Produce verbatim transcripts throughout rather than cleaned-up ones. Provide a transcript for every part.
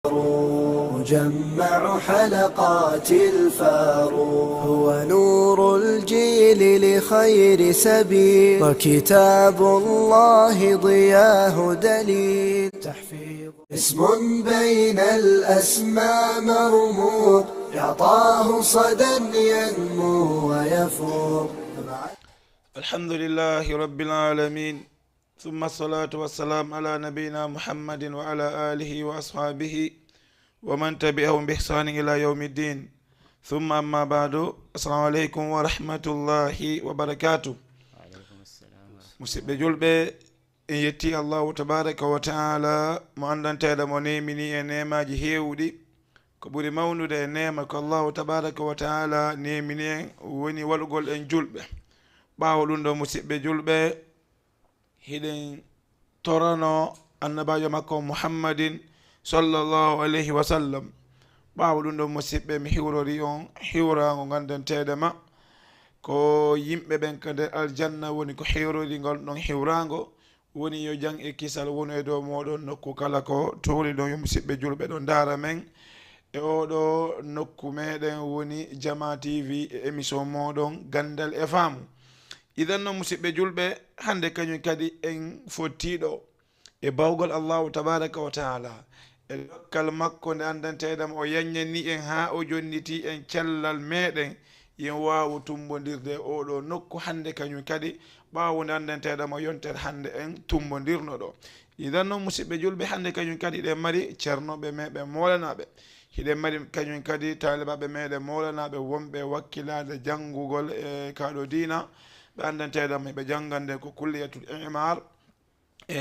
مجمع حلقات الفاروق، هو نور الجيل لخير سبيل، وكتاب الله ضياه دليل. تحفيظ اسم بين الأسماء مرموق، يعطاه صدى ينمو ويفوق. الحمد لله رب العالمين، ثم الصلاة والسلام على نبينا محمد وعلى آله وأصحابه ومن تبعهم بإحسان إلى يوم الدين. ثم أما بعد، السلام عليكم ورحمة الله وبركاته. Musidɓe julɓe, en yetti Allahu tabaraka wa taala mo anndanteeɗo mo neemini e neemaaji heewuɗi. Ko ɓuri mawnude e neema ko Allahu tabaraka wa taala neemini en woni waɗugol en julɓe. Ɓaawo ɗum ɗo, musidɓe julɓe, hiɗen torano annabaajo makko Muhammadin sallallahu alayhi wa sallam. Ɓaawo ɗum ɗo, musidɓe, mi hiwrori on hiwraango nganndanteeɗo ma ko yimɓe ɓen ka nder aljanna woni ko hiwrori ngol ɗon hiwraango. Woni yo jam e kisal wonu e dow mooɗon nokku kala ko towli ɗon. Yo musidɓe julɓe ɗo ndaara men e oɗo nokku meɗen woni Jama T V e émission moɗon Gandal e Faamu. Idan non, musidɓe julɓe, hannde kañum kadi en fottiɗo e bawgol Allahu tabaraka wa taala, e dokkal makko nde anndanteeɗam o yanñani en haa o jonniti en cellal meɗen, yen waawu tumbondirde e oɗo nokku hannde kañum kadi, ɓaawo nde anndanteeɗam o yontere hannde en tumbondirno ɗo. Idan non, musidɓe julɓe, hannde kañum kadi hiɗen mari ceernooɓe meɗen mawlanaaɓe. Hiɗen mari kañum kadi taalibaaɓe meɗen mawlanaaɓe wonɓe wakkilaade janngugol e kaɗo diina. Ɓe anndanteeɗam ɓe janngande ko kulliyatul imar. E,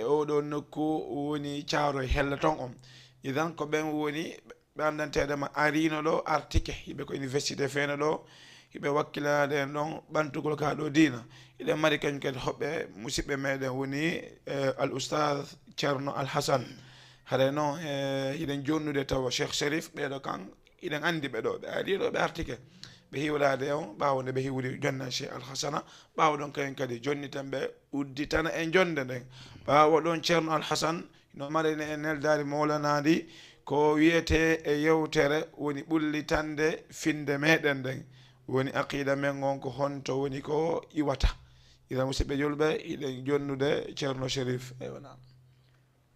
e oɗo nokku woni Caaroy Hella ton on. Idan ko ɓen woni ɓe anndanteeɗo ma arino ɗo, artike. Hiɓe ko université feeno ɗo, hiɓe wakkilanaade en ɗon ɓantugol ka ɗo diina. Hiɗen mari kañum kadi hoɓɓe musidɓe meɗen woni, eh, Al Ustaz Ceerno Al Hasan. Haray noon, eh, hiɗen jonnude tawa Cheikh Cherif, ɓeɗo kan hiɗen anndi ɓe ɗo, ɓe ari ɗo, ɓe artike. Ɓe hiwraade on, ɓaawo nde ɓe hiwri jonnan Cheikh Al Hasana, ɓaawo ɗon kañum kadi jonnitan ɓe udditana e jonde nden. Ɓaawo ɗon Ceerno Al Hasan no marani en neldaari mawlanaandi ko wiyetee e yewtere woni ɓullitande finde meɗen nden. Woni aqida men on ko honto woni ko iwata. Idan musidɓe julɓe, hiɗen jonnude Ceerno Cherif. Eywa, naam.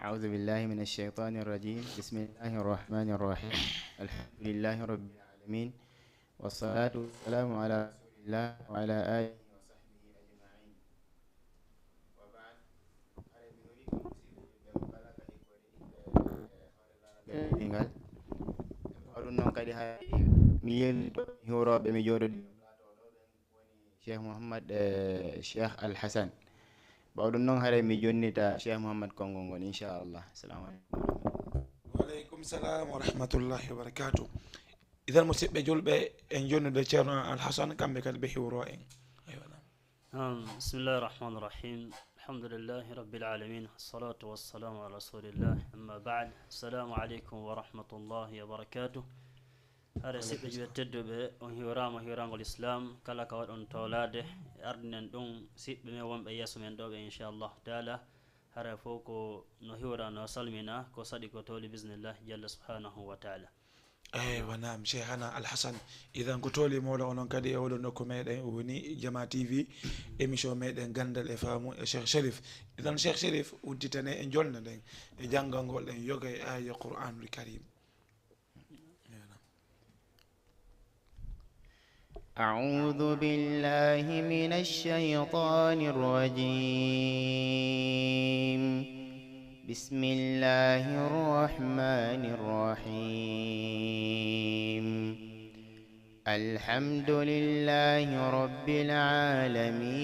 أعوذ بالله من الشيطان الرجيم. بسم الله الرحمن الرحيم. الحمد لله رب العالمين. والصلاة والسلام على رسول الله وعلى آله وصحبه أجمعين. وبعد. Ngal. Ko ɗum noon kadi hay mi yeewtito hiwrooɓe mi jooɗodii Cheikh Mouhammad, eh, Cheikh Al Hassan. Ɓaawo ɗum noon, haray mi jonnita Cheikh Mouhammad konngol ngol, inchallah. Assalamu aleykum. Wa aleykum salam wa rahmatullahi wa barakatuh. Idan, musidɓe julɓe, en jonnude Ceerno Al Hassan, kamɓe kadi ɓe hiwro en. Eywa, naam. Naam, bismillahi rahmani rahim. Alhamdulillahi rabbil alamin. Assalatu wassalamu ala rasulillah. Amma ba'd. Assalamu aleykum wa rahmatullahi wa barakatuh. Hare siɓɓe juɓe tedduɓe, on hiwraama hiwraangol Islam, kala ka waɗon toolaade, ardinen ɗum siɓɓe men wonɓe yeeso men ɗo ɓe, inchallahu taala. Hare fof ko no hiwra, no salmina, ko saɗi ko tooli, bismillah, Jalla subhanahu wa taala. Eywa, naam, Cheikhana Al Hassan. Idan ko tooli mawɗo onon kadi e oɗo nokku meɗen woni Jama T V, émission meɗen Gandal e Faamu e Cheikh Cherif. Idan Cheikh Cherif, udditane e jolde nden, e janngal ngol ɗen yoga e aaya Qur'anul Karim. أعوذ بالله من الشيطان الرجيم. بسم الله الرحمن الرحيم. الحمد لله رب العالمين.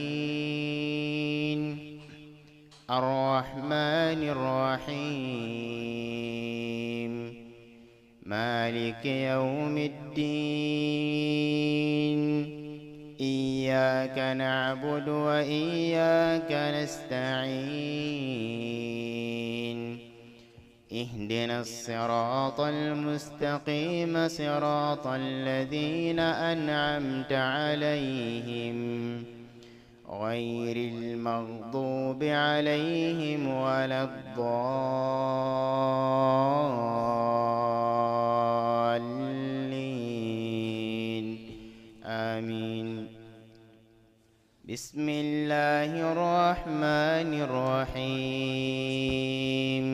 الرحمن الرحيم. مالك يوم الدين. إياك نعبد وإياك نستعين. اهدنا الصراط المستقيم، صراط الذين أنعمت عليهم، غير المغضوب عليهم ولا الضالين. آمين. بسم الله الرحمن الرحيم.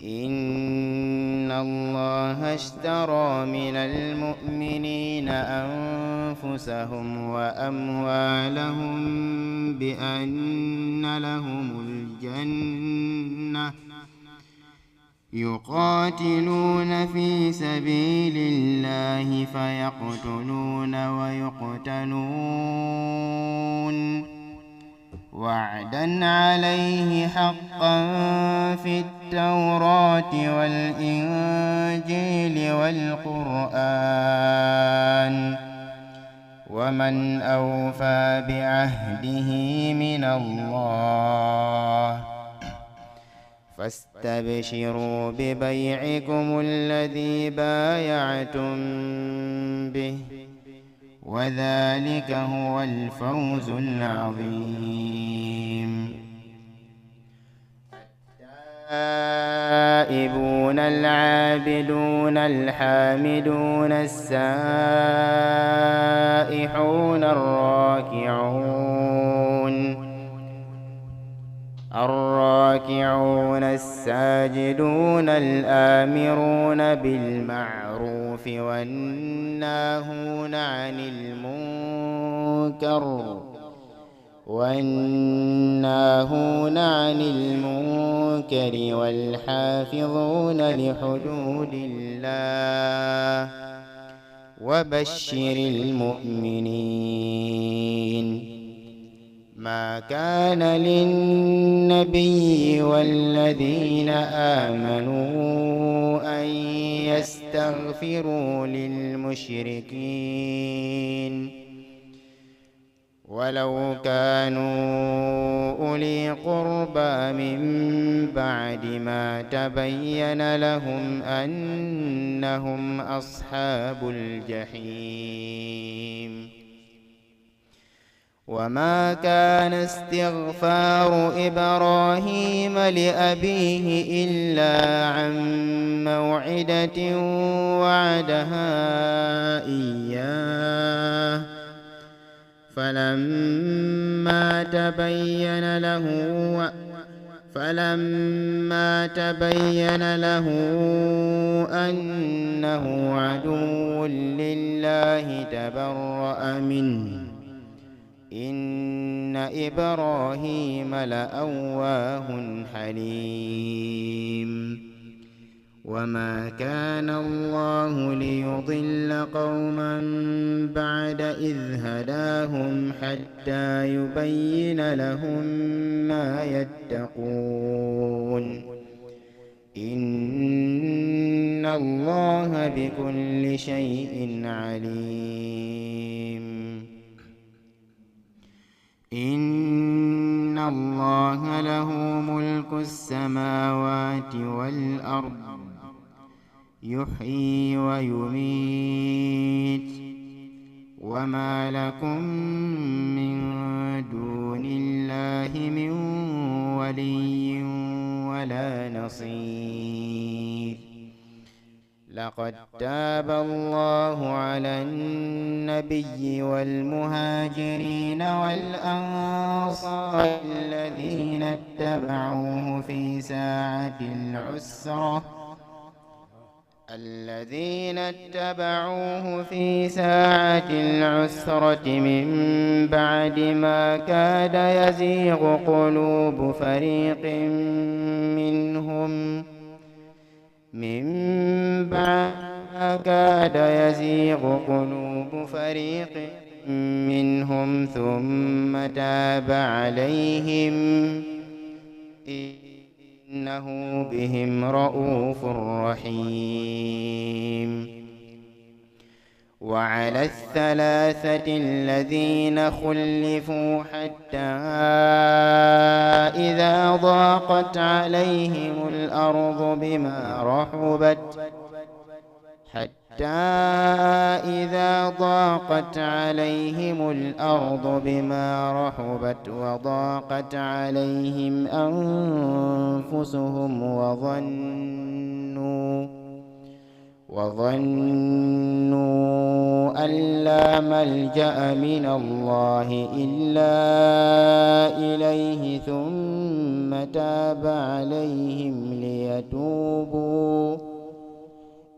إن الله اشترى من المؤمنين أنفسهم وأموالهم بأن لهم الجنة، يقاتلون في سبيل الله فيقتلون ويقتلون، وعدا عليه حقا في التوراة والإنجيل والقرآن، ومن أوفى بعهده من الله. فاستبشروا ببيعكم الذي بايعتم به، وذلك هو الفوز العظيم. التائبون العابدون الحامدون السائحون الراكعون، الراكعون الساجدون الآمرون بالمعروف والناهون عن المنكر، والناهون عن المنكر والحافظون لحدود الله، وبشر المؤمنين. ما كان للنبي والذين آمنوا أن يستغفروا للمشركين ولو كانوا أولي قربى من بعد ما تبين لهم أنهم أصحاب الجحيم. وما كان استغفار إبراهيم لأبيه إلا عن موعدة وعدها إياه، فلما تبين له، فلما تبين له أنه عدو لله تبرأ منه، إن إبراهيم لأواه حليم. وما كان الله ليضل قوما بعد إذ هداهم حتى يبين لهم ما يتقون. إن الله بكل شيء عليم. إن الله له ملك السماوات والأرض، يحيي ويميت، وما لكم من دون الله من ولي ولا نصير. لقد تاب الله على النبي والمهاجرين والأنصار الذين اتبعوه في ساعة العسرة، الذين اتبعوه في ساعة العسرة من بعد ما كاد يزيغ قلوب فريق منهم، من بعد ما كاد يزيغ قلوب فريق منهم ثم تاب عليهم، إنه بهم رءوف رحيم. وعلى الثلاثة الذين خلفوا حتى إذا ضاقت عليهم الأرض بما رحبت، حتى حتى إذا ضاقت عليهم الأرض بما رحبت وضاقت عليهم أنفسهم وظنوا وظنوا أن لا ملجأ من الله إلا إليه ثم تاب عليهم ليتوبوا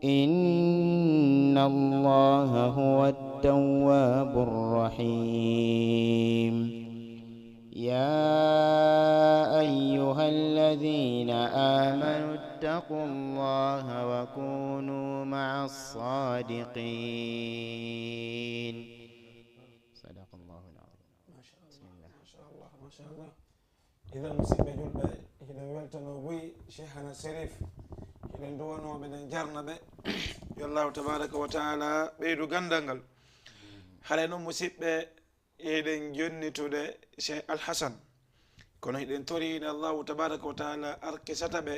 إن الله هو التواب الرحيم. يا أيها الذين آمنوا اتقوا الله وكونوا مع الصادقين. صدق الله العظيم. بسم الله. Machallah, machallah. Idan, musidɓe julɓe, hiɗen weltanoo buy Cheikhana Serif, hiɗen duwanoo ɓe, ɗen jarna ɓe. Yo Allahu tabaraka wa taala ɓeydu ganndal ngal. Hare noon, musidɓe, eɗen jonnitude Cheikh Alhasan, kono hiɗen toriiɗe Allahu tabaraka wa taala arkisata ɓe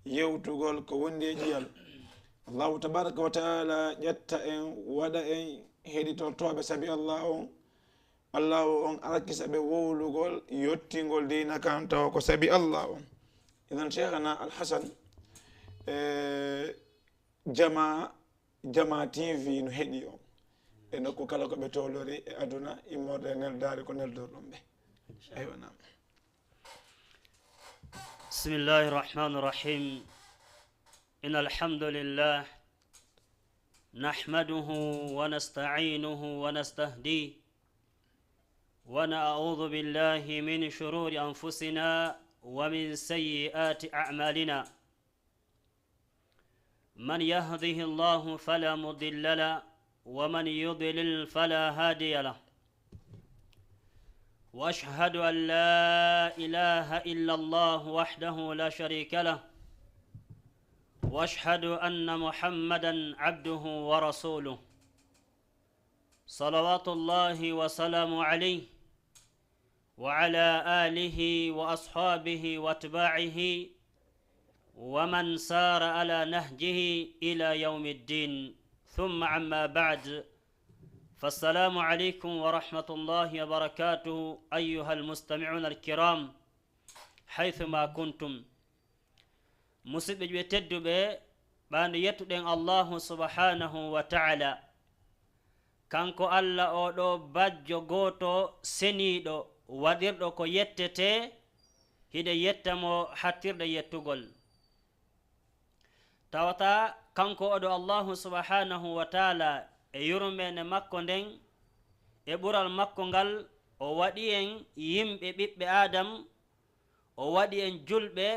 yewtugol ko wondi e ƴiyal. Allahu tabaraka wa taala ƴetta en, waɗa en heɗitortooɓe sabi Allah on. Allahu on arkisa ɓe wowlugol yottingol diina kan tawa ko sabi Allah on. Idan, Cheikhana Alhasan, e jama jama T V no heɗi on e nokku kala ko ɓe tolori e aduna, immorde e neldaari ko neldorɗon ɓe. Aywa, naam. بسم الله الرحمن الرحيم. إن الحمد لله نحمده ونستعينه ونستهديه، ونعوذ بالله من شرور أنفسنا ومن سيئات أعمالنا. من يهده الله فلا مضل له، ومن يضلل فلا هادي له. وأشهد أن لا إله إلا الله وحده لا شريك له، وأشهد أن محمدا عبده ورسوله، صلوات الله وسلامه عليه وعلى آله وأصحابه وأتباعه ومن سار على نهجه إلى يوم الدين. ثم أما بعد، فالسلام عليكم ورحمة الله وبركاته، أيها المستمعون الكرام، حيثما كنتم. Musidɓe ɓe tedduɓe, ɓaade yettuɗen Allahu subhanahu wa ta'ala, kanko Allah, oo ɗoo bajjo gooto seniiɗo, waɗirɗo ko yettetee, hiɗen yetta mo hattirde yettugol. Tawata kanko oo ɗoo Allahu subhanahu wa ta'ala, e yurmeende makko nden, e ɓural makko ngal, o waɗi en yimɓe, ɓiɓɓe Aadam, o waɗi en julɓe,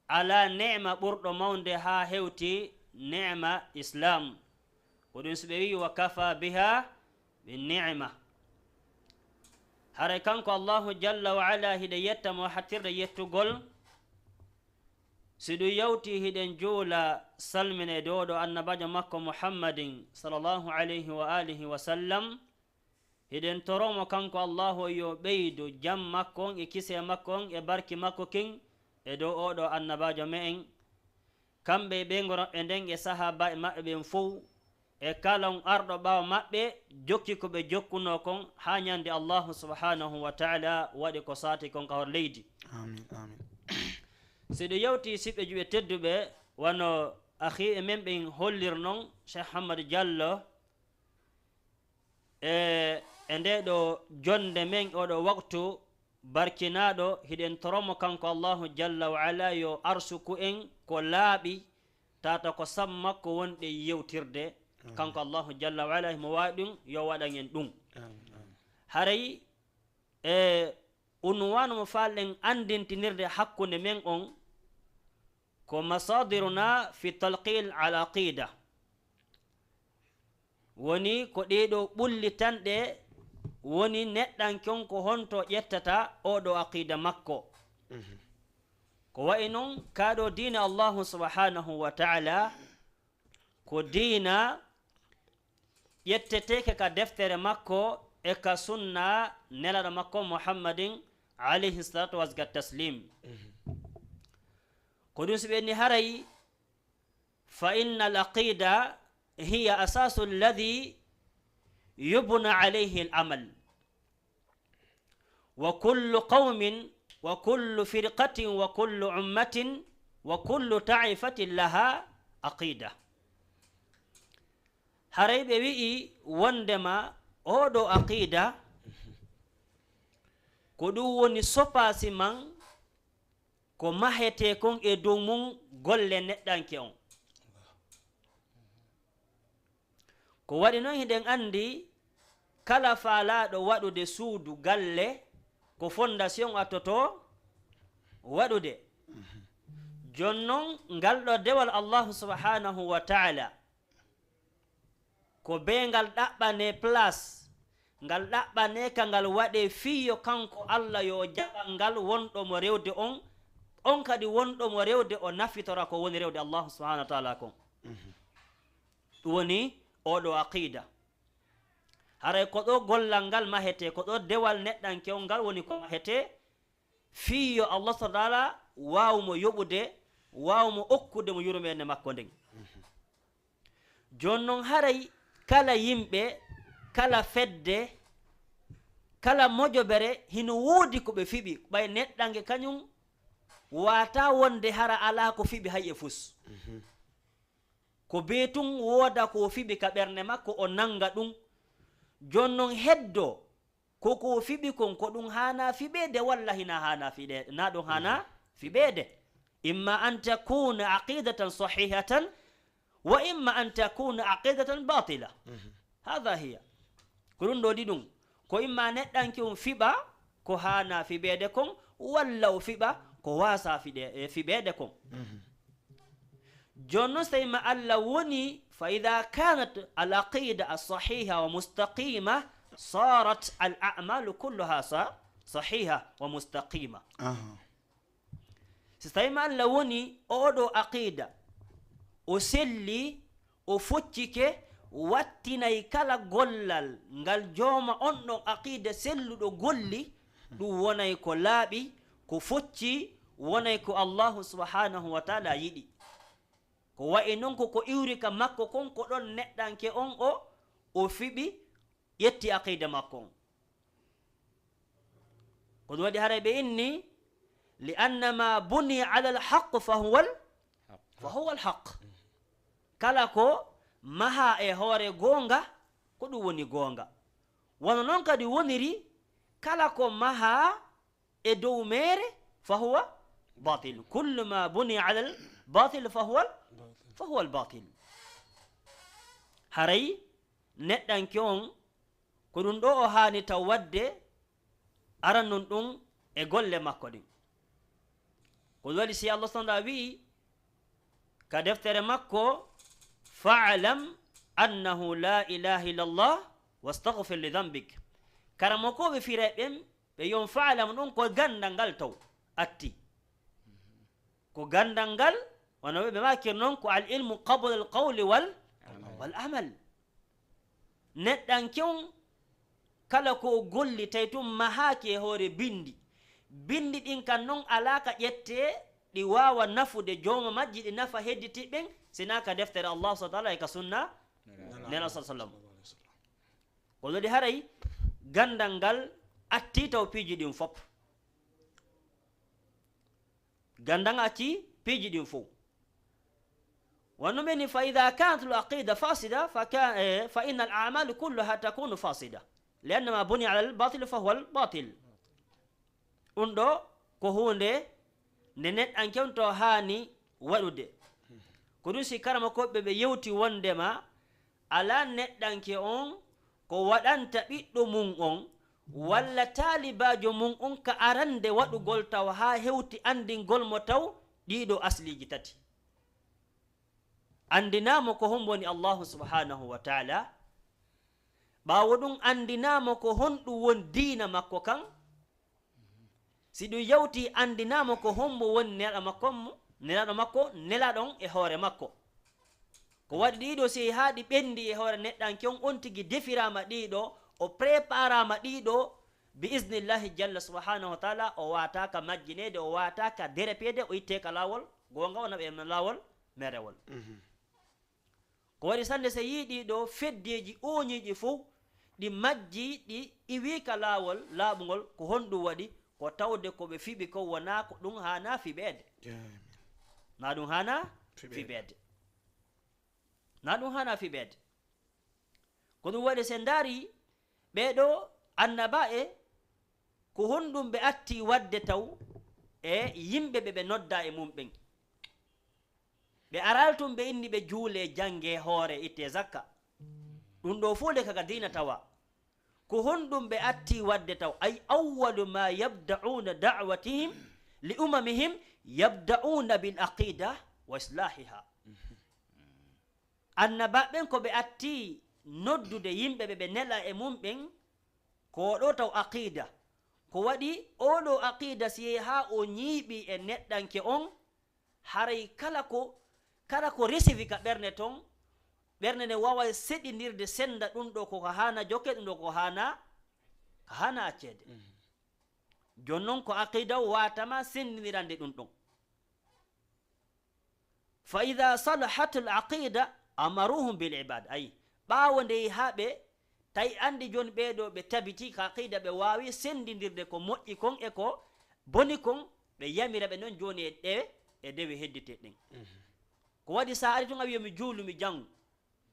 alaa neema ɓurɗo mawnde haa hewti neema Islaam. Ko ɗum si ɓe wi'i, "Wa kafa biha min ni'ma." Haray kanko Allahu jalla wa ala hiɗen yetta mo hattirde yettugol. Si ɗum yawti, hiɗen juula salmina e dow oo ɗoo annabaajo makko Muhammadin sallallahu alayhi wa alihi wa sallam. Hiɗen toro mo kanko Allahu yo ɓeydu jam makko on e kisee makko on e barki makko kin e dow oo ɗoo annabaajo me'en. Kamɓe e ɓeyngu maɓɓe nden e sahaabaaɓe maɓɓe ɓen fow, e kala on arɗo ɓaawo maɓɓe, jokki ko ɓe jokkunoo kon haa ñande Allahu subhanahu wa ta'ala waɗi ko saati kon ka hoore leydi. Amin, amin. Si ɗum yawti, siɓɓe juɓe tedduɓe, wano akhi e men ɓen hollir non, Cheikh Hammadou Diallo, e, e ndee ɗoo jonnde men, oo ɗoo waqtu barkinaaɗo, hiɗen toro mo kanko Allahu jalla wa ala yo arsuku en ko laaɓi, tata ko sabu makko wonɗen yewtirde. Kanko Allahu jalla wa ala, himo waawi ɗum, yo waɗan en ɗum. Amin, amin. Haray, e, unwaanu mo faalɗen anndintinirde hakkunde men on, ko masadiruna fi talqil al aqida. Woni ko ɗee ɗoo ɓullitanɗe woni neɗɗanke on ko honto ƴettata oo ɗoo aqida makko. Ko wayi non, kaa ɗoo diina Allahu subhanahu wa ta'ala, ko diina ƴetteteeke ka deftere makko e ka sunna nelaaɗo makko Muhammadin alayhi salatu wa azka taslim. Ko ɗum si ɓe ni haray, fa inna al aqida هي أساس الذي يبنى عليه العمل. وكل قوم وكل فرقة وكل أمة وكل طائفة لها عقيدة. Haray ɓe wi'i wondema oo ɗoo aqiida, ko ɗum woni sopaasi man, ko mahetee kon e dow mun golle neɗɗanke on. Ko waɗi non, hiɗen anndi kala faalaaɗo waɗude suudu, galle, ko fondation attotoo waɗude. Jon non, ngal ɗoo dewal Allahu subhanahu wa ta'ala, ko bee ngal ɗaɓɓanee place, ngal ɗaɓɓanee ka ngal waɗee fii yo kanko Alla yo o jaɓan ngal wonɗo mo rewde on, on kadi wonɗo mo rewde o nafitora ko woni rewde Allahu subhanahu wa ta'ala kon. Ɗum woni oo ɗoo aqiida. Haray ko ɗoo gollal ngal mahetee, ko ɗoo dewal neɗɗanke on ngal woni ko mahetee, fii yo Allah subhanahu wa ta'ala waaw mo yoɓude, waaw mo okkude mo yurmeende makko nden. Jon non, haray kala yimɓe, kala fedde, kala mojobere, hino woodi ko ɓe fiɓi, ɓay neɗɗanke kañum waataa wonde hara alaa ko fiɓi hay e fus. Ko bee tun wooda ko o fiɓi ka ɓernde makko, o nannga ɗun. Jon non, heddo ko ko o fiɓi kon, ko ɗun haanaa fiɓeede walla hinaa haanaa fiɗe-, naa ɗun haanaa fiɓeede. Imma an takuna aqidatan sahihatan, wa imma an takuna aqidatan batila. Hadha hiya. Ko ɗun ɗoo ɗiɗun. Ko imma neɗɗanke on fiɓa ko haanaa fiɓeede kon, walla o fiɓa ko waasaa fiɗe-, e, fiɓeede kon. Jon non, so tawi ma Alla woni, fa idha kanat al aqida as sahiha wa mustaqima, sarat al a'malu kulluha sa-, sahiha wa mustaqima. Aha. So tawi ma Alla woni oo ɗoo aqiida, o selli, o foccike, wattinay kala gollal ngal jooma on ɗon aqiida selluɗo golli, ɗum wonay ko laaɓi, ko focci, wonay ko Allahu subhanahu wa ta'ala yiɗi. Ko wayi non ko, ko iwri ka makko kon, ko ɗon neɗɗanke on o, o fiɓi, ƴetti aqiida makko on. Ko ɗum waɗi haray ɓe inni, "Li anna ma buni alal haqq fa huwal, fa huwal haqq." Kala ko maha e hoore goonga, ko ɗum woni goonga. Wano non kadi woniri, kala ko maha e dow meere, fa huwa batil. Kullu ma buni alal batil fa huwal, fa huwal batil. Haray neɗɗanke on, ko ɗum ɗoo o haani taw waɗde, aran non ɗum e golle makko ɗin. Ko ɗum waɗi si Allah subhanahu wa ta'ala wi'i ka deftere makko, "Fa'lam annahu la ilaha illallah wastaghfir li dhanbik." Karamokooɓe firay ɓen, ɓe yon fa'lam ɗum ko ganndal ngal taw atti. Ko ganndal ngal, wano ɓe maakir non, ko al ilmu qabla al qawli wal, wal amal. Neɗɗanke on, kala ko o golli, tawi tun mahaaki e hoore binndi. Binndi ɗin kan non alaa ka ƴettee, ɗi waawa nafude jooma majji, ɗi nafa hedditi ɓen, sinaa ka deftere Allah subhanahu wa ta'ala e ka sunna Nela sallallahu alaihi wasallam. Ko ɗum waɗi haray ganndal ngal atti taw piiji ɗin fop. Ganndal ngal acci piiji ɗin fow. Wano meni, "Fa idha kanat al aqida fasida, fa ka-, eh, fa inna al a'malu kulluha takunu fasida. Li anna ma buni ala al batil fa huwa al batil." Ɗum ɗoo ko huunde nde neɗɗanke on to haani waɗude. Ko ɗum si karamokooɓe ɓe yewti wondema alaa neɗɗanke on ko waɗanta ɓiɗɗo mun on, walla taalibaajo mun on ka arande waɗugol taw haa hewti anndingol mo taw ɗiiɗo asliiji tati. Anndinaa mo ko hombo woni Allahu subhanahu wa ta'ala. Ɓaawo ɗum, anndinaa mo ko honɗum woni diina makko kan. Si ɗum yawti, anndinaa mo ko hombo woni nelaaɗo makko mo, nelaaɗo makko, nelaaɗo on e hoore makko. Ko waɗi ɗiiɗo si haa ɗi ɓenndi e hoore neɗɗanke on, on tigi defiraama ɗiiɗo, o préparaama ɗiiɗo, bi iznillahi jalla subhanahu wa ta'ala, o waataaka majjineede, o waataaka derepeede, o ittee ka laawol goonga, o naɓee laawol merewol. Mhm. Ko waɗi sannde so yii ɗii ɗoo feddeeji ooñiiɗi fof, ɗi majjii, ɗi iwii ka laawol laaɓungol, ko honɗum waɗi? Ko tawde ko ɓe fiɓi kon wonaa ko ɗum haanaa fiɓeede. Jaamin. Naa ɗum haanaa Fiɓeede. Fiɓeede. Naa ɗum haanaa fiɓeede. Ko ɗum waɗi, so ndaari ɓee ɗoo annabaaɓe, ko honɗum ɓe atti waɗde taw e yimɓe ɓe ɓe noddaa e mum ɓen? Ɓe araali tun ɓe inni ɓe juulee, janngee, hooree, ittee zakka. Ɗum ɗoo fof nde ka ka diina tawa. Ko honɗum ɓe atti waɗde taw? Ay, awwalu ma yabda'una da'watihim li umamihim yabda'una bil aqida wa islahiha. Annabaaɓe ɓen ko ɓe atti noddude yimɓe ɓe ɓe nela e mum ɓen, ko ɗoo taw aqida. Ko waɗi oo ɗoo aqida, si yehi haa o ñiiɓi e neɗɗanke on, haray kala ko, kala ko resifi ka ɓernde ton, ɓernde nden waaway seɗindirde, sennda ɗum ɗoo ko ka haana jokke, ɗum ɗoo ko haana, ka haana acceede. Mhm. Jooni non ko aqida o waatama senndindirande ɗum ɗon. Fa ida salahatil aqida amaruhum bil ibad. Ayi, ɓaawo nde haa ɓe tawi anndi jooni ɓee ɗoo ɓe tabiti ka aqida, ɓe waawi senndindirde ko moƴƴi kon e ko boni kon, ɓe yamira ɓe non jooni e ɗe, e dewe heddite ɗen. Mhm. Ko waɗi so a ari tun a wi yo mi juulu, mi janngu,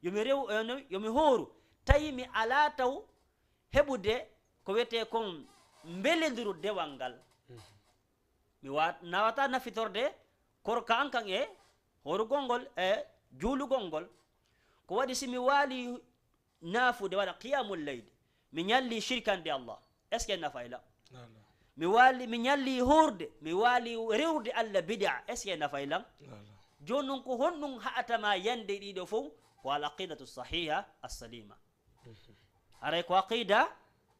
yo mi rew, eh, no, yo mi hooru, tawi mi alaa taw heɓude ko wiyetee kon mbelenduru dewal ngal. Mhm. Mi wa-, nawataa nafitorde korka an kan e hoorugol ngol e juulugol ngol. Ko waɗi si mi waali naafude, waɗa qiyamul layl, mi ñalli shirkande Allah, est-ce que nafay lan? Laa, laa. Mi waali, mi ñalli hoorde, mi waali rewrude Allah bid'a, est-ce que nafay lan? Laa, laa. Jooni non ko honɗum haɗata ma yande ɗii ɗoo fof? Ko al aqidatu sahiha as-salima. Haray ko aqida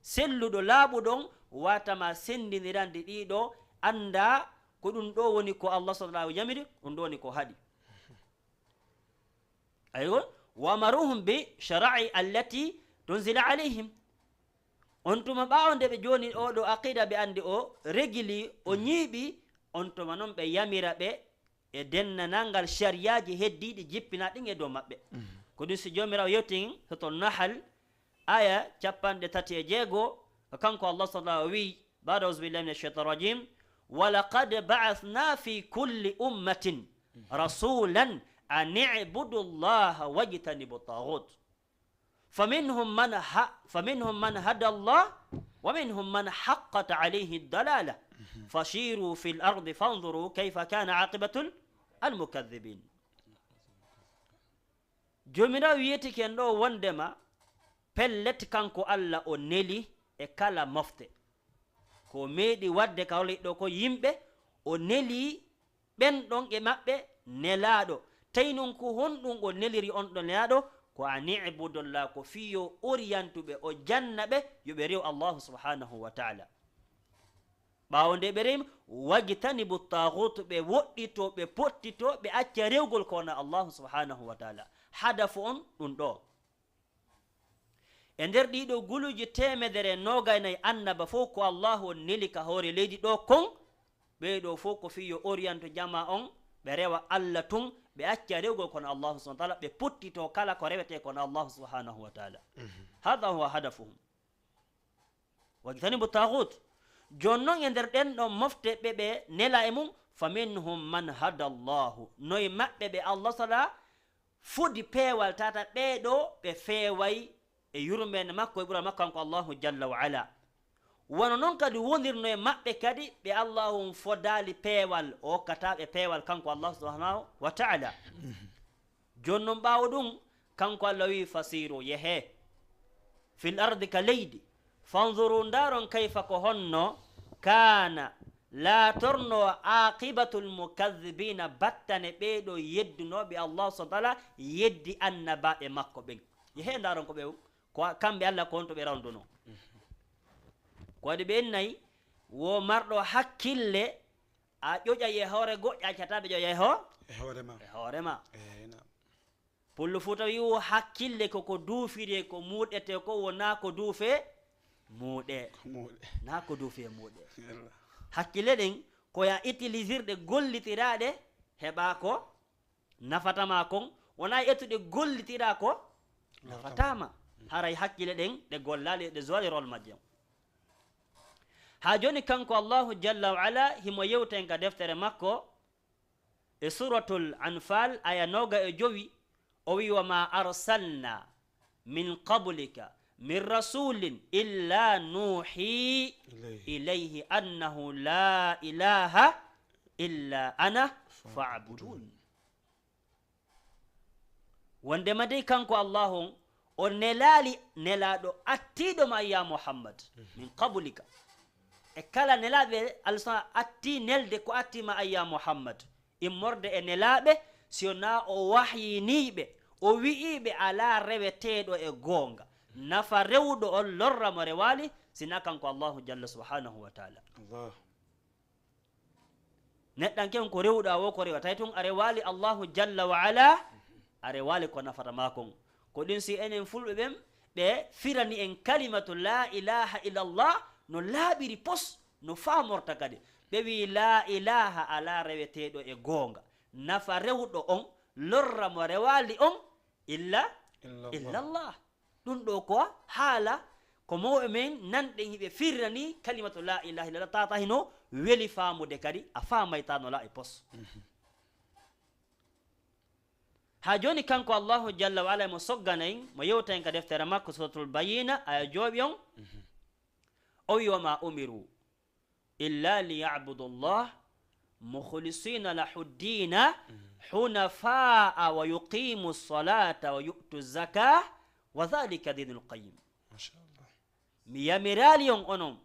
selluɗo, laaɓuɗo on, waatama senndindirande ɗii ɗoo, annda ko ɗum ɗoo woni ko Allah subhanahu wa ta'ala yamiri, ɗum ɗoo woni ko haɗi. Aywa, wa amaruhum bi shara'i allati tunzila alayhim. On tuma ɓaawo nde ɓe jooni oo ɗoo aqida ɓe anndi o regili, o ñiiɓi, on tuma non ɓe yamira ɓe e dennanangal sariyaaji heddiiɗi jippinaaɗi e dow maɓɓe. Mhm. Ko ɗum si Joomiraaɗo yewti en, Suratul Nahl, aya capanɗe tati e jeego, ko kanko Allah subhanahu wa ta'ala wi'i, ba'da a'uzu billahi minash shaitanir rajim, wa laqad ba'athna fi kulli ummatin rasulan an i'budu Allaha wajtanibu taghut. Faminhum man ha-, faminhum man hada Allah, wa minhum man haqqat alayhi ad-dalalah. Fasiru fil ardi fanzuru kayfa kana aqibatul al-mukadhdhibin. Joomiraaɗo wi'etike en ɗoo wondema, pellet, kanko Allah o neli e kala mofte. Ko meeɗi waɗde ka holi ɗoo ko yimɓe, o neli ɓen ɗon e maɓɓe nelaaɗo. Tawi non ko honɗum o neliri on ɗon nelaaɗo? Ko an i'budullah, ko fii yo oriyantu ɓe, o janna ɓe, yo ɓe rew Allahu subhanahu wa ta'ala. Ɓaawo nde ɓe rewima, wajtanibu taaguut, ɓe woɗɗito, ɓe pottito, ɓe acca rewgol ko wona Allahu subhanahu wa ta'ala. Hadafu on ɗum ɗoo. E nder ɗii ɗoo guluuji teemedere e noogay nayi annaba fof ko Allahu on neli ka hoore leydi ɗoo kon, ɓee ɗoo fof ko fii yo oriyantu jamaa on, ɓe rewa Allah tun, ɓe acca rewgol ko wona Allahu subhanahu wa ta'ala, ɓe pottito kala ko rewetee ko wona Allahu subhanahu wa ta'ala. Mhm. Hada huwa hadafuhum. Wajtanibu taaguut. Jooni non e nder ɗen ɗon mofte ɓe ɓe nela e mum, fa minhum man hada Allahu. No e maɓɓe ɓe Allah sala fodi peewal tata, ɓee ɗoo ɓe feeway e yurmeende makko e ɓural makko kanko Allahu jalla wa ala. Wano non kadi wonirno e maɓɓe kadi ɓe Allahu on fodaali peewal, o hokkata ɓe peewal kanko Allahu subhanahu wa ta'ala. Jooni non ɓaawo ɗum, kanko Allah wi'i, fasiru, yehee, fil ardi, ka leydi, fanzuru, ndaaron, kayfa, ko honno, kaana, laatorno, aqibatul mukadhdhibina, battane ɓee ɗoo yeddunooɓe Allah subhanahu wa ta'ala, yeddi annabaaɓe makko ɓen. Yehee ndaaron ko ɓe, ko kamɓe Allah ko honto ɓe rawndunoo. Ko waɗi ɓe en nayi, wo marɗo hakkille, a ƴoƴay e hoore goɗɗo, a accataa ɓe ƴoƴa e ho-, E hoore ma. E hoore ma. Eey, naam. Pullo Fuuta wi'i wo hakkille ko ko duufiree, ko muuɗetee ko wonaa ko duufee muuɗee. Ko muuɗee. Naa ko duufee muuɗee. Yalla. Hakkille ɗen ko ya utilisirɗe gollitiraaɗe heɓaa ko nafata ma kon, wonaa e ettude gollitiraa ko nafataama. Haray hakkile ɗen ɗe gollaali, ɗe zuwaali rol majje. Haa jooni kanko Allahu jalla wa ala himo yewta en ka deftere makko e Suratul Anfal, aya nooga e jowi, o wi: "Wa ma arsalna min qablika min rasulin illa nuhi ilayhi annahu la ilaha illa ana fa'budun." Wondema dey kanko Allahu on, o nelaali nelaaɗo attiiɗo ma, ya Muhammad, min qablika. E kala nelaaɓe, Allah subhanahu attii nelde ko attii ma, ya Muhammad, immorde e nelaaɓe, si wonaa o wahyiniiɓe, o wi'iiɓe alaa reweteeɗo e goonga. Nafa rewuɗo on, lorra mo rewaali, sinaa kanko Allahu jalla subhanahu wa ta'ala. Allah. Neɗɗanke on ko rewuɗaa woo ko rewa, tawi tun a rewaali Allahu jalla wa ala, a rewaali ko nafata maa kon. Ko ɗin si enen fulɓe ɓen, ɓe firani en kalimatu la ilaha illallah no laaɓiri pos, no faamorta kadi. Ɓe wi'i la ilaha, alaa reweteeɗo e goonga. Nafa rewuɗo on, lorra mo rewaali on, illa, illallah. Illallah. Ɗun ɗoo ko haala, ko mawɓe men nanɗen hiɓe firrani kalimatu la ilaha illallah, tata hino weli faamude kadi, a faamay ta no laaɓi pos. Mhm. Haa jooni kanko Allahu jalla wa ala mo soggana en, mo yewta en ka deftere makko Suratul Bayyina, aya jowi on. Mhm. O wi: "Wa ma umiru illa liya'budu Allah mukhlisina lahu ddina hunafa'a wa yuqimu ssalata wa yu'tu zaka wa dhalika dinul qayyim." Masha Allah. Mi yamiraali on onon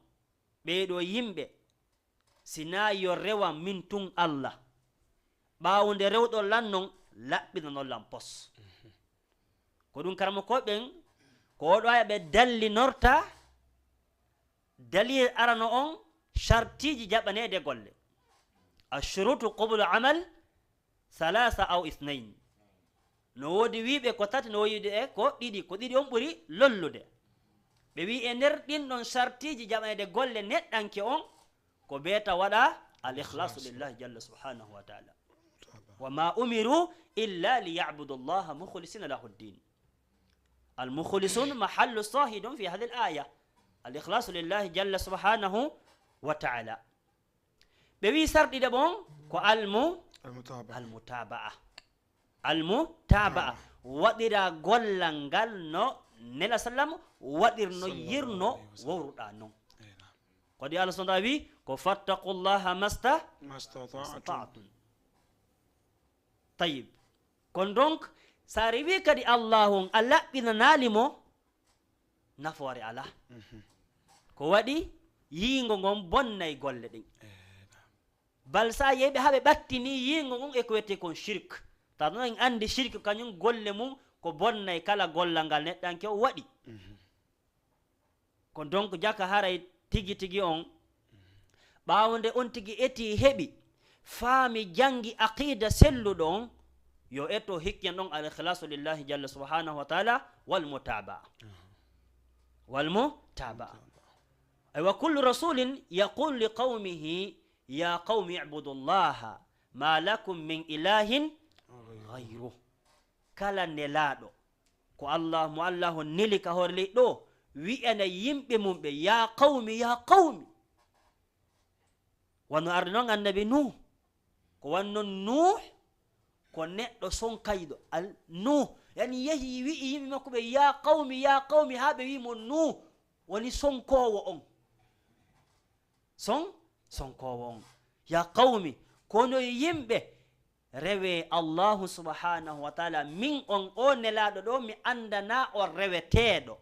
ɓee ɗoo yimɓe, sinaa yo rewan min tun Allah. Ɓaawo nde rewɗon lan non, laɓɓinanon lan pos. Ko ɗun karamokooɓe ɓen, ko oo ɗoo aya ɓe dallinorta. Dalil arano on, shartiiji jaɓaneede golle. Ashurutu qubul amal, thalatha aw ithnayn. No woodi wiiɓe ko tati, no woodi wiiɓe ko ɗiɗi, ko ɗiɗi on ɓuri lollude. Ɓe wi'i e nder ɗin ɗon shartiiji jaɓaneede golle neɗɗanke on, ko beeta waɗa al ikhlasu lillahi jalla subhanahu wa ta'ala. Wa ma umiru illa liya'budu Allaha mukhlisina lahu ddin. Al mukhlisun mahallu shahidun fi hadhihi al aya. Al ikhlasu lillahi jalla subhanahu wa ta'ala. Ɓe wi'i sarɗi ɗiɗaɓo on ko almu-, Almutaba'a. Almutaba'a. Almutaba'a. Waɗira gollal ngal no Nela sallam waɗirno, yirno, wowruɗaa non. Eey, naam. Ko ɗi Allah subhanahu wa ta'ala wi, ko fattaqullaha masta-, Mastata'tum. Mastata'tum. Tayyib. Kon donc, sa rewi kadi Allahu on, a laɓɓinanaali mo, nafoore alaa. Mhm. Ko waɗi yiingo ngon bonnay golle ɗen. Eey, naam. Bal sa yehi ɓe haa ɓe ɓattini yiingo ngon e ko wiyetee kon shirk. Tawa non en anndi shirk kañum golle mum ko bonnay kala gollal ngal neɗɗanke o waɗi. Mhm. Ko donc jaka haray tigi tigi on, ɓaawo nde on tigi etii heɓi, faami, janngi aqida selluɗo on, yo etto hikki en ɗon al ikhlasu lillahi jalla subhanahu wa ta'ala wal mutaba'a. Wal mutaba'a. Aywa, kullu rasulin yaqulu li qawmihi, ya qawmi i'budu Allaha ma lakum min ilahin ghayruh. Kala nelaaɗo, ko Allah, mo Allah on neli ka hoore leydi ɗoo, wi'ana yimɓe mum ɓe, "Ya qawmi, ya qawmi." Wano arde non annabi Nuh. Ko wanno Nuh, ko neɗɗo sonkayɗo. Al-, Nuh, yani yehi wi'i yimɓe makko ɓe, "Ya qawmi, ya qawmi," haa ɓe wi'i mo Nuh, woni sonkoowo on. Son-, sonkoowo on. Ya qawmi, kono yimɓe, rewee Allahu subhanahu wa ta'ala, min on o nelaaɗo ɗoo, mi anndanaa on reweteeɗo.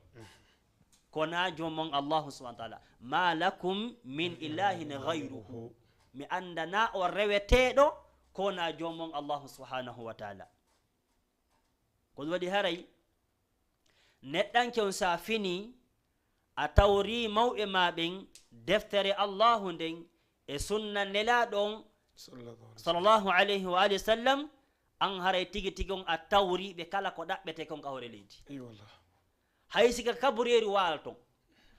Ko na joomon Allahu subhanahu wa ta'ala. Ma lakum min ilahin ghayruhu. Mi anndanaa on reweteeɗo, ko na joomon Allahu subhanahu wa ta'ala. Ko ɗum waɗi haray, neɗɗanke on, sa fini, a tawri mawɓe ma ɓen, deftere Allahu nden, e sunna nelaaɗo on, sallallahu alaihi wasallam, an haray tigi tigi on a tawri ɓe kala ko ɗaɓɓete kon ka hoore leydi. Eey wallah. Hay si ka kabureeri waalton,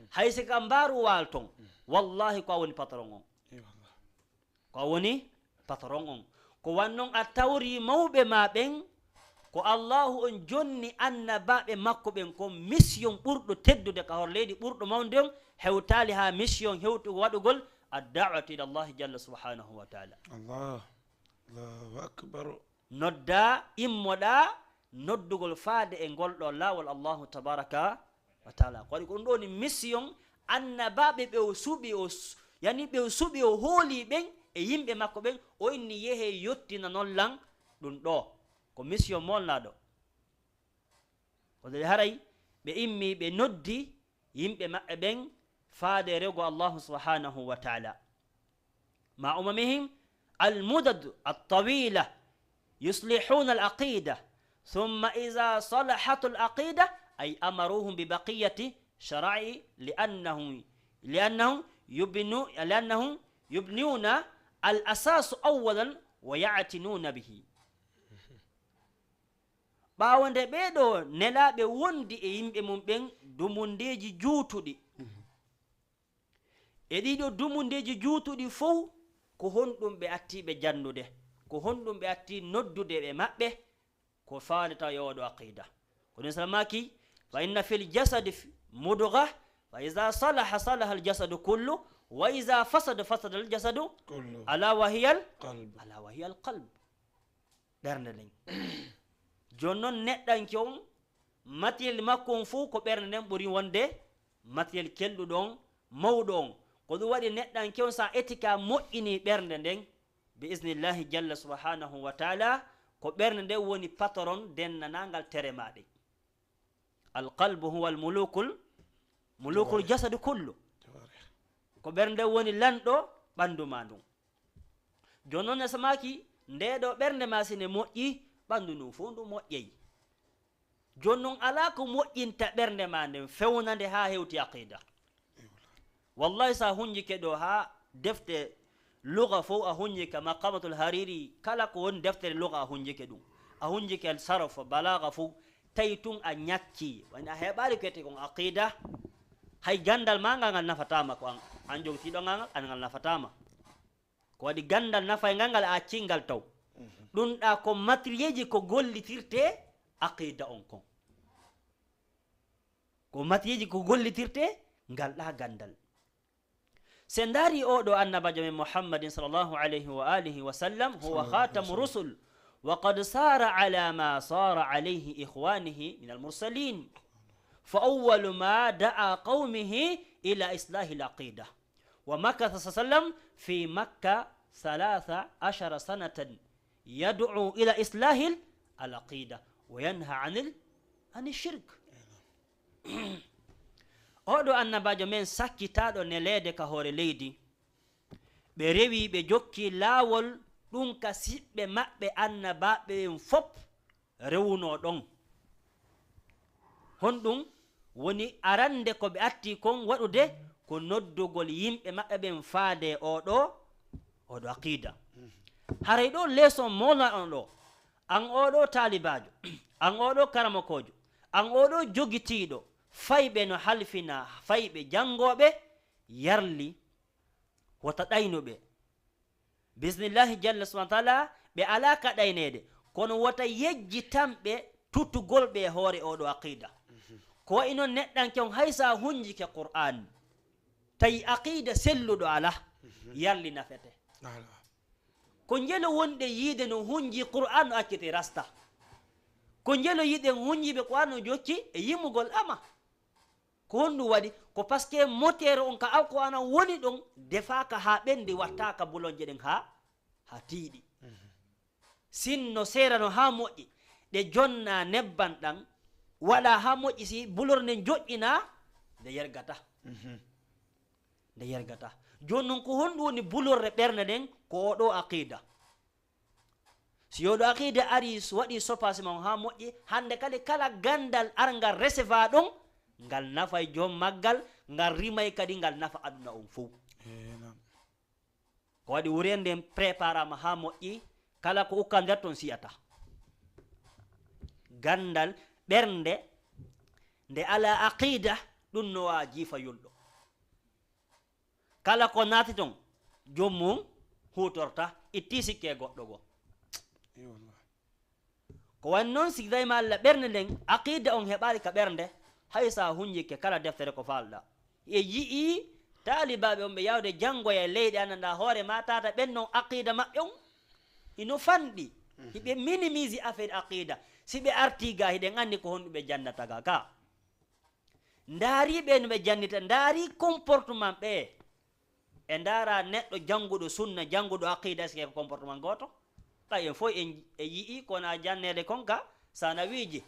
hay si ka mbaaru waalton, wallahi ko a woni patron on. Eey wallah. Ko a woni patron on. Ko wannon a tawri mawɓe ma ɓen, Ko Allahu on jonni annabaaɓe makko ɓen kon, mission ɓurɗo teddude ka hoore leydi, ɓurɗo mawnude on, hewtaali haa mission hewtugo waɗugol ad-da'watu ila Allahi jalla subhanahu wa ta'ala. Allah. Allahu akbar. Noddaa, immoɗaa, noddugol faade e ngol ɗoo laawol Allahu tabaraka wa ta'ala. Ko waɗi ko ɗum ɗoo woni mission annabaaɓe ɓe o suɓi, o s-, yani ɓe o suɓi, o hooli ɓen e yimɓe makko ɓen, o inni, "Yehee yottinan lan ɗum ɗoo." Ko mission molnaaɗo. Ko ɗum haray ɓe immi, ɓe noddi yimɓe maɓɓe ɓen faade rewgo Allahu subhanahu wa ta'ala. مع أممهم المدد الطويلة يصلحون العقيدة، ثم إذا صلحت العقيدة، أي أمروهم ببقية شرائع، لأنهم، لأنهم يبنو-، لأنهم يبنون الأساس أولا ويعتنون به. Ɓaawo nde ɓee ɗoo nelaaɓe wondi e yimɓe mum ɓen dumundeeji juutuɗi, e ɗii ɗoo dumundeeji juutuɗi fow, ko honɗum ɓe attii ɓe janndude? Ko honɗum ɓe attii noddude ɓe maɓɓe? Ko faandata e oo ɗoo aqida. Ko ɗum salmaaki, "Fa inna fil jasadi f-, mudga, fa iza salaha, salaha al jasadu kullu, wa iza fasada, fasada al jasadu, kullu. Ala wa hiya al, qalb. Ala wa hiya al qalb." Ɓernde nden. Jooni non, neɗɗanke on, matériel makko on fow, ko ɓernde nden ɓuri wonde matériel kelɗuɗo on, mawɗo on. Ko ɗum waɗi neɗɗanke on, so a etika moƴƴini ɓernde nden, bi isnillahi jalla subhanahu wa ta'ala, ko ɓernde nden woni patron dennanangal tere maaɗe. Al qalbu huwa al mulukul, mulukul jasadi kullu. Ko ɓernde woni lanɗo ɓanndu ma ndun. Jooni non, ne samaaki, ndee ɗoo ɓernde ma si ne moƴƴi, ɓanndu ndun fow ndu moƴƴay. Jooni non, alaa ko moƴƴinta ɓernde ma nden, fewna nde haa hewti aqida. Wallahi, so a hunjike ɗoo haa defte luga fow, a hunjike Maqamatul Hariri, kala ko woni deftere luga a hunjike ɗum. A hunjike sarf, balaaga fow, tawi tun a ñakkii. Woni a heɓaali ko wiyetee kon aqida. Hay ganndal maa ngal, ngal nafataa ma, ko an, an jogitiiɗo ngal, ngal, an ngal nafataa ma. Ko waɗi ganndal nafayngal ngal, a accii ngal taw. Ɗum ɗaa ko matérielji ko gollitirtee aqida on kon. Ko matérielji ko gollitirtee ngal ɗaa ganndal. Se ndaari oo ɗoo annabaajo men Muhammadin sallallahu alayhi wa alihi wa sallam, huwa khatamu rusul, wa qad sara ala ma sara alayhi ikhwanihi min al mursalin. Fa awwalu ma da'a qawmihi ila islahi al aqida. Wa makatha sallallahu alayhi wa sallam fi Makka thalatha ashara sanatan yad'u ila islahi al aqida wa yanha anil, ani shirk. Oo ɗoo annabaajo men sakkitaaɗo neleede ka hoore leydi, ɓe rewi, ɓe jokki laawol ɗum ka siɓɓe maɓɓe annabaaɓe ɓen fow rewunoo ɗon. Honɗum woni arande ko ɓe atti kon waɗude? Ko noddugol yimɓe maɓɓe ɓen faade oo ɗoo, oo ɗoo aqida. Haray ɗoo leeson mawna on ɗoo, an oo ɗoo taalibaajo, an oo ɗoo karamokoojo, an oo ɗoo jogitiiɗo fayɓe no halfina, fayɓe janngooɓe, yarli wota ɗaynu ɓe. Bismillahi jalla subhanahu wa ta'ala, ɓe alaa ka ɗayneede, kono wota yejjitan ɓe tutugol ɓe e hoore oo ɗoo aqida. Ko wayi non neɗɗanke on, hay so a hunjike Qur'aan, tawi aqida selluɗo alaa, yarli nafete. Alaa. Ko njelo wonɗen yiide no hunji Qur'aan no accete rasta. Ko njelo yiɗen hunjiiɓe Qur'aan no jokki e yimugol ama. Ko honɗum waɗi? Ko parce que moteur on ka Alqur'aana woni ɗon, defaaka haa ɓenndi, wattaaka bulonje ɗen haa, haa tiiɗi. Sinno seerano haa moƴƴi, ɗe jonna nebban ɗan, waɗa haa moƴƴi, si bulor nden joƴƴina, nde yergata. Nde yergata. Jooni non, ko honɗum woni bulorre ɓernde nden? Ko oo ɗoo aqiida. Si oo ɗoo aqiida ari, so waɗi sopaasi ma on haa moƴƴi, hannde kadi kala ganndal arngal resevaa ɗon, ngal nafay joom maggal, ngal rimay kadi ngal nafa aduna on fow. Ee, naam. Ko waɗi wure nden préparaama haa moƴƴi, kala ko ukka nder ton siyata. Ganndal ɓernde nde alaa aqiida, ɗum no waa jiifa yulɗo. Kala ko naati ton, joom mum huutorta, ittii sikke e goɗɗo goo. Ee, wallah. Ko wayi noon, si tawii ma Allah ɓernde nden, aqida on heɓaali ka ɓernde, hay so a hunjike kala deftere ko faalɗaa. E yi'ii taalibaaɓe on ɓe yaawde janngoya e leyɗe, anndaa hoore ma tata ɓen non aqida maɓɓe on hino fanɗi. Hiɓe minimise affaire aqida. Si ɓe artii ga, hiɗen anndi ko honɗum ɓe jannata ga ka. Ndaarii ɓe no ɓe jannita, ndaarii comportement ɓe. E ndaara neɗɗo jannguɗo sunna, jannguɗo aqida, est-ce que ko comportement gooto? Ɓay en fof en, en yi'ii ko wona janneede kon ka sanawiiji,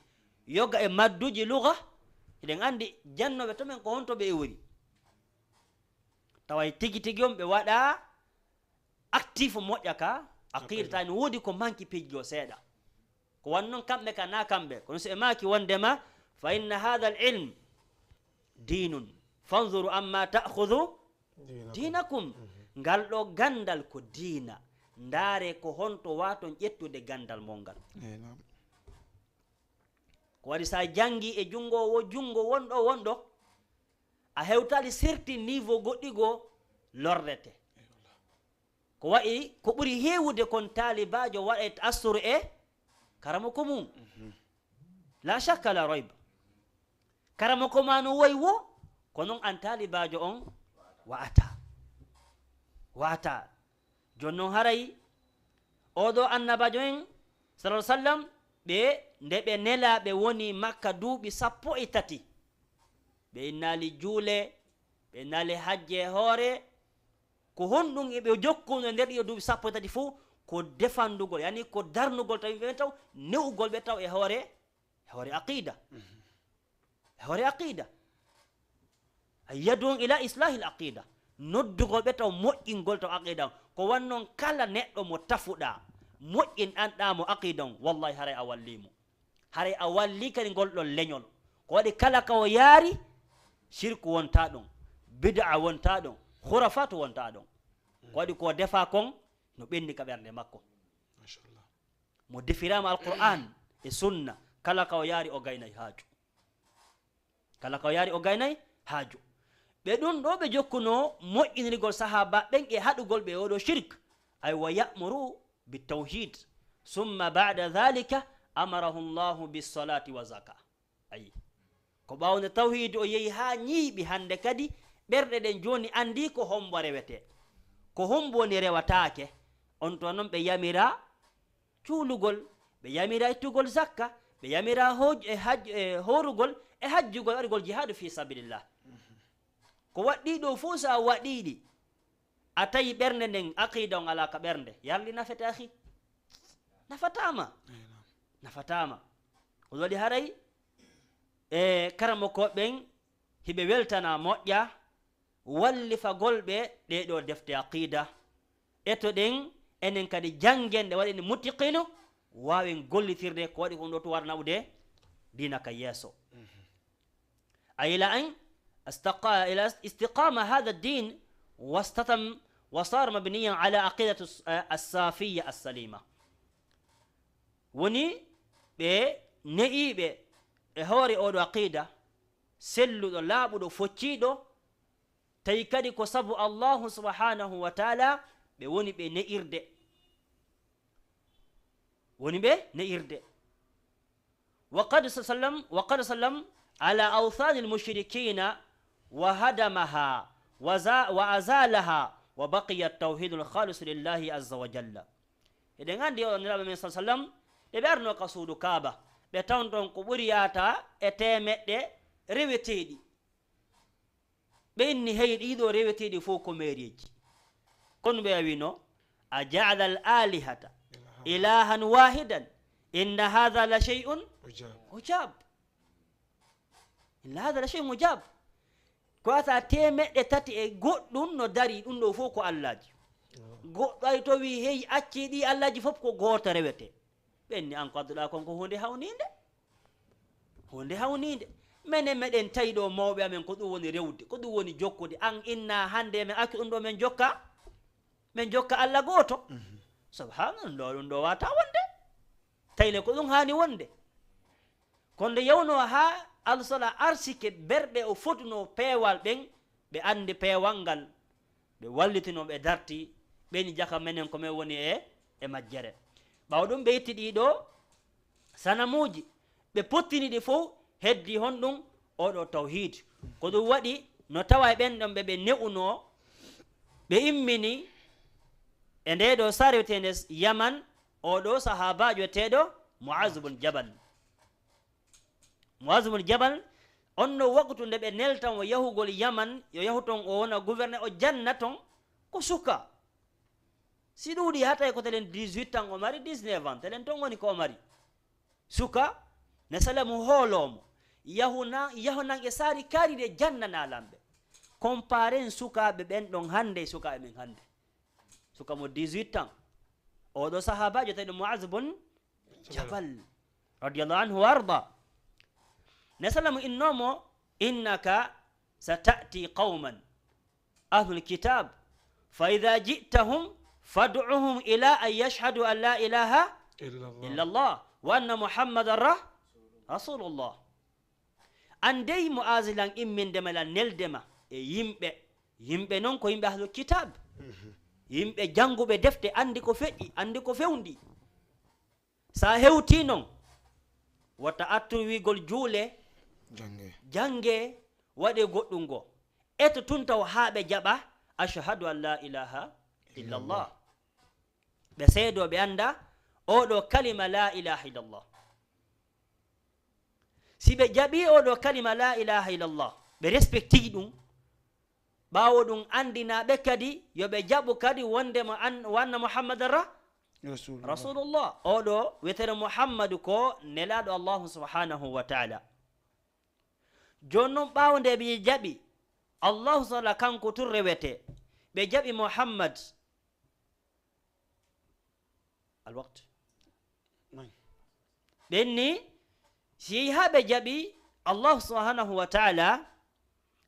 yoga e madduji lugha, hiɗen anndi jannooɓe to men ko honto ɓe iwri. Taway tigi tigi on ɓe waɗa actif moƴƴa ka aqida, tawi no woodi ko manki piiji goo seeɗa. Ko wan non kamɓe ka na kamɓe, kono so ɓe maaki wondema, "Fa inna hadha al ilm dinun, fanzuru amma ta'khudhu dinakum." Ngal ɗo gandal ko diina, ndaare ko honto waton ƴettude gandal mon ngal. Ko waɗi sa jangi e jungo wo, jungo wonɗo, wonɗo, a hewtali certain niveau goɗɗi goo lorrete. Ko wayi ko ɓuri heewude kon taalibaajo waɗay ta'assuru e karamoko mum. La shakka la rayba. Karamoko ma no woy wo, ko non an taalibaajo on wa'ata. Wa'ata. Jon non haray, oo ɗoo annabaajo en, sallallahu alaihi wasallam, ɓe, nde ɓe nelaa, ɓe woni Makka duuɓi sappo e tati. Ɓe innaali juule, ɓe innaali hajje e hoore. Ko honɗum e ɓe jokkuno e nder ɗiɗo duuɓi sappo e tati fof? Ko defandugol, yani ko darnugol tawi ɓe taw, ne'ugol ɓe taw e hoore, e hoore aqida. E hoore aqida. Ay yad'u ila islahil aqida. Noddugol ɓe taw moƴƴingol taw aqida on. Ko wan non kala neɗɗo mo tafuɗaa, moƴƴinɗanɗaa mo aqida on, wallahi haray a wallii mo. Haray a wallii kadi ngol ɗon leñol. Ko waɗi kala ka o yaari, shirku wontaa ɗon, bid'a wontaa ɗon, khurafatu wontaa ɗon. Ko waɗi ko defaa kon no ɓenni ka ɓernde makko. Machallah. Mo defiraama Alqur'aan e sunna, kala ka o yaari o gaynay haaju. Kala ka o yaari o gaynay haaju. Ɓe ɗum ɗo ɓe jokkunoo moƴƴinirgol sahaaba ɓen e haɗugol ɓe oo ɗoo shirk. Ay wa ya'muru bit tawhid. Summa ba'da dhalika amarahu Allahu bis salati wa zaka. Ayi. Ko ɓaawo nde tawhiid o yehi haa ñiiɓi hannde kadi, ɓerɗe ɗen jooni anndii ko hombo rewetee. Ko hombo woni rewataake. On to non ɓe yamiraa juulugol, ɓe yamiraa ittugol zakka, ɓe yamiraa hooj-, e haj-, e hoorugol, e hajjugol, waɗugol jihaadu fii sabilillah. Ko waɗɗii ɗoo fof, so a waɗii ɗi, a tawi ɓernde nden, aqiida on alaa ka ɓernde, yarli nafete, akhi? Nafataama. Eey, naam. Nafataama. Ko waɗi haray, e, karamokooɓe ɓen, hiɓe weltana moƴƴa wallifagol ɓe ɗee ɗoo defte aqiida. Eto ɗen, enen kadi janngen ɗe, waɗen mutiqinu, waawen gollitirde ko waɗi ko ɗum ɗoo tun wara naɓude diina ka yeeso. Mhm. أي إلى أن استق-، إلى استقام هذا الدين واستتم وصار مبنيا على عقيدة الس-، الصافية السليمة. Woni ɓe ne'iiɓe e hoore oo ɗoo aqiida, selluɗo, laaɓuɗo, focciiɗo, tawi kadi ko sabu Allahu subhanahu wa ta'ala ɓe woni ɓe ne'irde. Woni ɓe ne'irde. وقد سلم، وقد سلم على أوثان المشركين وهدمها وزا-، وأزالها وبقي التوحيد الخالص لله عز وجل. Eɗen anndi o Nelaaɗo men sallallahu alaihi wasallam, ɓe ɓe arno ka suudu Kaaba, ɓe tawon ɗon ko ɓuri yaata e teemeɗɗe reweteeɗi. Ɓe inni, "Hey, ɗii ɗoo reweteeɗi fof ko meereeji." Kono ɓe awino, "أجعل الآلهة إلها واحدا إن هذا لشيء عجاب. إن هذا لشيء عجاب." Ko ata teemeɗɗe tati e goɗɗum no darii, ɗum ɗoo fof ko allaaji. Goɗɗo ay to wii, "Hey, accee ɗii allaaji fof ko gooto rewetee." Ɓe inni, "An ko adduɗaa kon ko huunde hawniinde." Huunde hawniinde. Menen meɗen tawi ɗoo mawɓe amen ko ɗum woni rewde, ko ɗum woni jokkude. An inna hannde men accu ɗum ɗoo men jokka, men jokka Alla gooto. Mhm. Subhanallah, ɗum ɗoo waawataa wonde. Tawi le ko ɗum haani wonde. Kono nde yawnoo haa Alsala arsike berɓe o fotunoo peewal ɓen, ɓe anndi peewal ngal, ɓe wallitinoo, ɓe darti, ɓe ni jaka menen ko men woni e, e majjere. Ɓaawo ɗum ɓe itti ɗii ɗoo Sanamuuji, ɓe pottini ɗi fof, heddi honɗum? Oɗo tawhiid. Ko ɗum waɗi no tawa e ɓen ɗon ɓe, ɓe ne'unoo, ɓe immini e ndee ɗoo saare wiyeteende Yaman, oɗo sahaabaajo wiyeteeɗo Mu'az bun Jabal. Mu'az bun Jabal, on no waktu nde ɓe neltan o yahugol Yaman, yo yahu ton o wona gouverneur, o janna ton, ko suka. Si ɗuuɗi haa tawi ko telen dix-huit ans o mari, dix-neuf ans, telen ton woni ko o mari. Suka, ne sala mo hooloo mo. Yahu na-, yahu nan e saari kaari de jannanaa lamɓe. Comparen sukaaɓe ɓen ɗon hannde e sukaaɓe men hannde. Suka mo dix-huit ans. Oɗo sahaabaajo tawi ɗum Mu'az bun Jabal, radiyallahu anhu wa arda. Ne sala mo innoo mo, "Innaka sata'ti qawman ahlul kitab, fa idha ji'tahum fad'uhum ila an yashhadu an la ilaha إلا الله. illa Allah wa anna Muhammadan ra-, rasulullah." An dey Mu'az lan imminde ma lan nelde ma e yimɓe. Yimɓe non ko yimɓe ahlul kitab. Yimɓe jannguɓe defte, anndi ko feƴƴi, anndi ko fewndi. Sa hewtii non, wota attu wiigol juule, Jannge. jannge, waɗe goɗɗum ngo. Eto tun taw haa ɓe jaɓa, "Ashhadu an la ilaha illallah." Ɓe seedoo, ɓe annda oɗo kalima la ilaha illallah. Si ɓe jaɓi oɗo kalima la ilaha illallah, ɓe respectii ɗum, ɓaawo ɗum anndinaa ɓe kadi, yo ɓe jaɓu kadi wonndema an-, wa anna Muhammadan ra-, Rasulullah. Rasulullah. Oɗo wiyeteeɗo Muhammadu ko nelaaɗo Allahu subhanahu wa ta'ala. Jooni non, ɓaawo nde ɓe jaɓi Allahu subhanahu wa ta'ala, kanko tun rewete, ɓe jaɓi Muhammad. Alwaqt. Naam. Ɓen ni, si yehi haa ɓe jaɓi Allahu subhanahu wa ta'ala,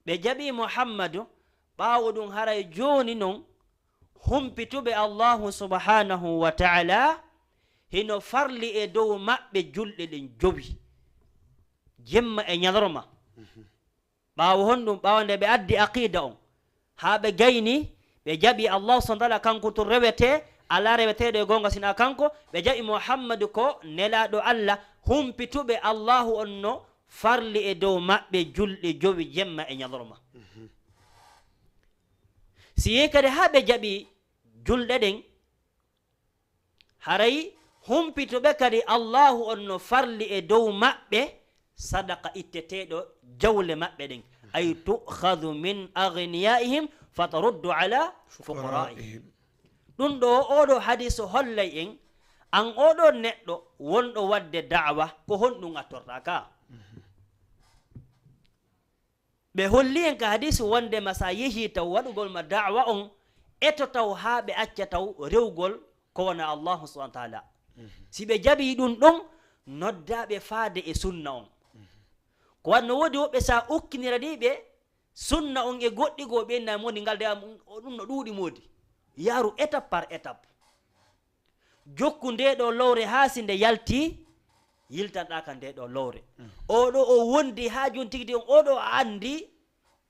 ɓe jaɓi Muhammadu, ɓaawo ɗum haray jooni non, humpituɓe Allahu subhanahu wa ta'ala, hino farli e dow maɓɓe julɗe ɗen jowi, jemma e ñalorma. Ɓaawo honɗum? Ɓaawo nde ɓe addi aqiida on, haa ɓe gayni, ɓe jaɓi Allah subhanahu wa ta'ala, kanko tun rewete, alaa reweteeɗo e goonga sinaa kanko, ɓe jaɓi Muhammadu ko nelaaɗo Allah, humpituɓe Allahu on no farli e dow maɓɓe julɗe jowi jemma e ñalorma. Si yehi kadi haa ɓe jaɓi julɗe ɗen, haray humpituɓe kadi Allahu on no farli e dow maɓɓe sadaqa itteteeɗo jawle maɓɓe ɗen. Ay tu'khadhu min aghniyaihim fataruddu ala fuqaraihim. Ɗum ɗo, oɗo hadiisu hollay en, an oɗo neɗɗo wonɗo waɗde da'wa, ko honɗum a torɗaa ka? Ɓe holli en ka hadiisi wondema sa yehi taw waɗugol ma da'wa on, eto taw haa ɓe acca taw rewgol ko wona Allahu subhanahu wa ta'ala. Si ɓe jaɓi ɗum ɗon, noddaa ɓe faade e sunna on. Ko wanno woodi woɓɓe sa ukkinirani ɓe sunna on e goɗɗi goo, ɓe inna moodi ngal de am, ɗum no ɗuuɗi moodi. Yaaru étape par étape. Jokku nde ɗo lowre haa si nde yalti, yiltanɗaa ka nde ɗo lowre. Oɗo o wondi haa jooni tigi tigi on, oɗo a anndi,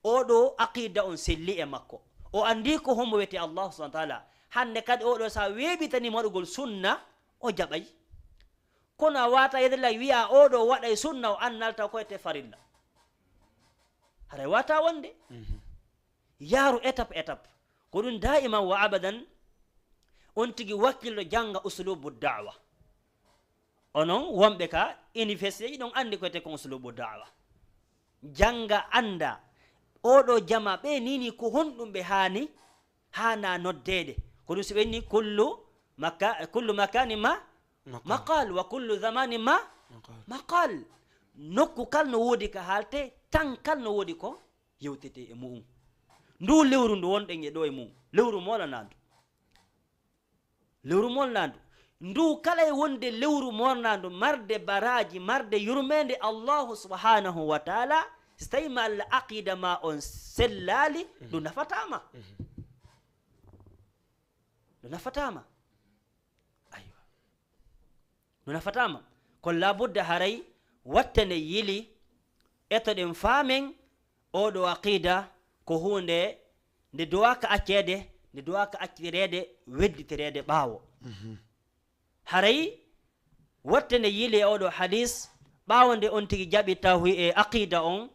oɗo aqida on selli e makko. O anndi ko homo wiyetee Allah subhanahu wa ta'ala. Hannde kadi oɗo sa weeɓitanii mo waɗugol sunna, o jaɓay. Kono a waata yedde lay wi'a oɗo waɗay sunna, o annalta ko ete farilla. Haray waata wonde. Yaaru étape étape. Ko ɗum daiman wa abadan, on tigi wakkilɗo jannga uslubu da'wa. Onon wonɓe ka université ji, ɗon anndi ko wiyetee ko uslubu da'wa. Jannga, annda, oɗo jama ɓe nini ko honɗum ɓe haani, haana noddeede. Ko ɗum si ɓe inni kullu maka-, kullu makani ma Maqal. Maqal, wa kullu zamani ma Maqal. Maqal. Nokku kal no woodi ka haalte, tan kal no woodi ko yewtete e mu'um. Ndu lewru ndu wonɗen e ɗo e mu'um, lewru moolanaandu. Lewru moolanaandu. Ndu kala e wonde lewru moolanaandu, marde baraaji, marde yurmeende Allahu subhanahu wa ta'ala, si tawi ma Allah aqida ma on sellaali, ndu nafataa ma. Ndu nafataa ma. Aywa. No nafataa ma. Kono labudda haray wattane yili, etoɗen faamen oɗo aqida ko huunde nde duwaaka acceede, nde duwaaka accireede, wedditereede ɓaawo. Haray Watte nde yiili e oɗo hadis, ɓaawo nde on tigi jaɓi tawhi-, e aqida on,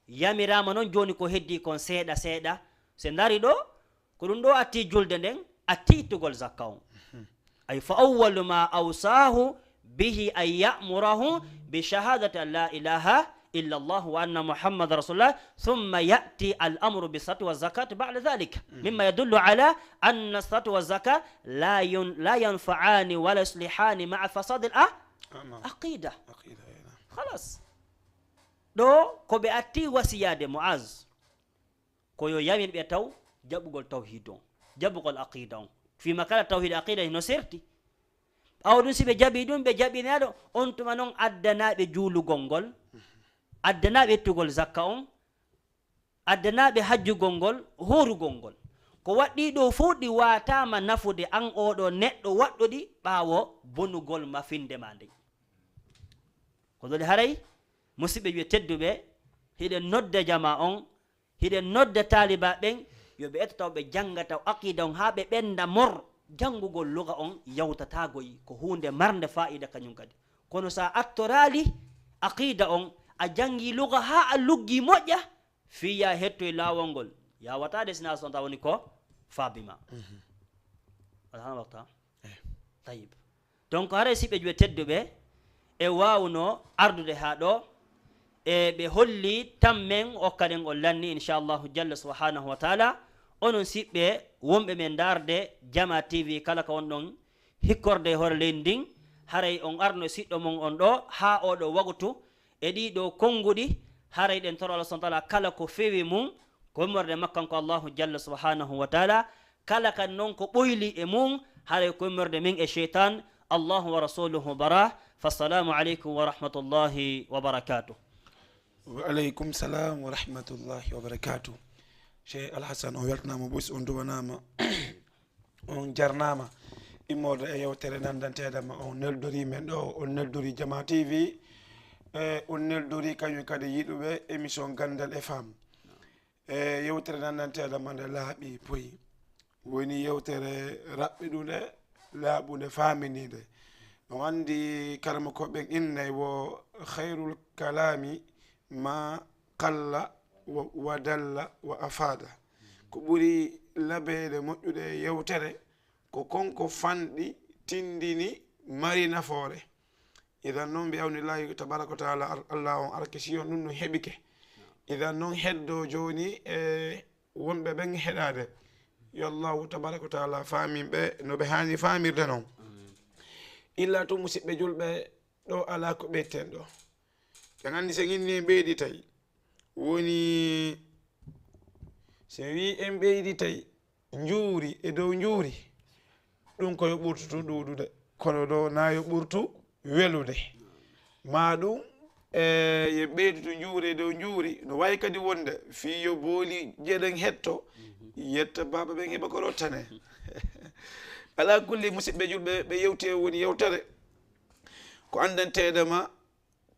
yamiraama noon jooni ko heddi kon seeɗa seeɗa. Se ndari ɗo, ko ɗum ɗo atti julde nden, atti ittugol zakka on. Ay, fa awwalu ma awsaahu bihi an ya'murahu bi shahadati an la ilaha illa Allah wa anna Muhammadan Rasulullah, thumma ya'ti al amru bi salati wa zakati ba'da dhalik. Mimma yadullu ala anna salati wa zaka la yun-, la yanfa'ani wa la yuslihani ma'a fasadi al a-, Amal. Aqida. Aqida, eh, naam. Khalas. Ɗo ko ɓe atti wasiyaade Mu'az. Ko yo yamir ɓe taw jaɓugol tawhid on, jaɓugol aqida on. Fima kala tawhid aqida hino serti. Ɓaawo ɗum si ɓe jaɓi ɗum, ɓe jaɓinaɗo, on tuma noon addanaaɓe juulugol ngol, addanaaɓe ittugol zakka on, addanaaɓe hajjugol ngol, hoorugol ngol. Ko waɗɗii ɗo fof ɗi waataama nafude an oɗo neɗɗo waɗɗo ɗi ɓaawo bonugol ma finde ma nden. Ko ɗon haray, musidɓe ɓe tedduɓe, hiɗen nodda jama on, hiɗen nodda taaliba ɓen, yo ɓe etto taw ɓe jannga taw aqida on haa ɓe ɓennda mor. Janngugol luga on yawtatagoy, ko huunde marnde faa'ida kañum kadi. Kono so a attoraali aqida on, a janngi luga haa a luggi moƴƴa, fii ya hettoy laawol ngol, yawataade sina so taw woni ko faabi ma. Mhm. Wala hana wakta? Eh. Tayyib. Donc, haray siɓɓe juɓe tedduɓe, e waawno ardude haa ɗo, e ɓe holli tammen okkaɗen on lanni, inchallahu jalla subhanahu wa taala. Onon siɓɓe wonɓe men ndaarde Jama T V, kala ka wonɗon hikkorde e hoore leydi ndin, haray on arno siɗɗo mon on ɗo haa oɗo wagtu, e ɗii ɗoo konnguɗi, haray ɗen toro Allah subhanahu wa taala kala ko fewi mum, ko immorde makko kanko Allahu jalla subhanahu wa taala, kala kan noon ko ɓoyli e mum, haray ko immorde min e sheytan, Allahu wa rasuluhu bara. Fassalamu aleykum wa rahmatullahi wa barakatuh. Wa aleykum salam wa rahmatullahi wa barakatuh. Cheikh Alhassan, on weltanaama bus, on duwanaama. On jarnaama immorde e yewtere nanndanteeɗe ma, on neldorii men ɗo, on neldorii Jama T V, e on neldorii kañum kadi yiɗuɓe émission Ganndal e Faam. E yewtere nanndanteeɗe ma nde laaɓi poyi. Woni yewtere raɓɓiɗunde, laaɓunde, faaminiinde. On anndi karamokooɓe ɓen innay wo khayrul kalami ma qalla wa, wa dalla wa afada. Ko ɓuri labeede, moƴƴude e yewtere, ko kon ko fanɗi, tinndini, mari nafoore. Idan noon, mbiya woni Laahi tabaraka wa taala, ar-, Allah on arke, si on ɗum no heɓike. Idan noon, heddo jooni e wonɓe ɓen heɗaade. Yo Allahu tabaraka wa taala faamin ɓe no ɓe haani faamirde noon. Illa tun, musidɓe julɓe, ɗo alaa ko ɓeyten ɗo. Ɓen anndi sen inni en ɓeyditay. Woni, so en wii en ɓeyditay njuuri e dow njuuri, ɗum ko yo ɓurtu ɗuuɗude, kono ɗo na yo ɓurtu welude. Ma ɗum, e, yo ɓeydu to njuuri e dow njuuri, no waawi kadi wonde fii yo booli jeɗen hetto, yetta baaba ɓen heɓa ko rottane. Alaa kulli, musidɓe julɓe, ɓe yewti e woni yewtere ko anndanteeɗe ma,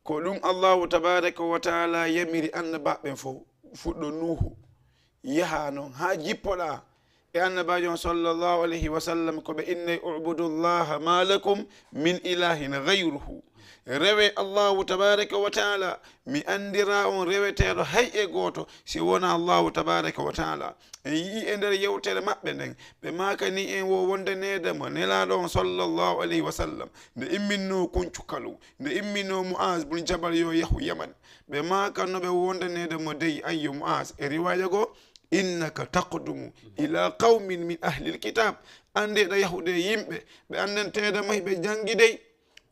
ko ɗum Allahu tabaraka wa taala yamiri annabaaɓe ɓen fof, fuɗɗo Nuuhu, yaha noon haa jippoɗaa e annabaajo on sallallahu alayhi wa sallam, ko ɓe innay: "U'budu llaha ma lakum min ilahin ghayruhu." Rewe Allahu tabaraka wa taala, mi anndira on reweteeɗo hay e gooto si wonaa Allahu tabaraka wa taala. En yi'i e nder yewtere maɓɓe nden, ɓe maakani en wo wondaneede mo Nelaaɗo on sallallahu alayhi wa sallam, nde imminnoo kuncu kalu, nde imminnoo Mu'az bun Jabal yo yahu Yaman. Ɓe maakanno ɓe wondaneede mo dey, ayyo Mu'az. E riwaaya goo, "Innaka taqdumu ila qawmin min ahlil kitab." Annde eɗa yahude e yimɓe, ɓe anndanteede mo hiɓe janngi dey.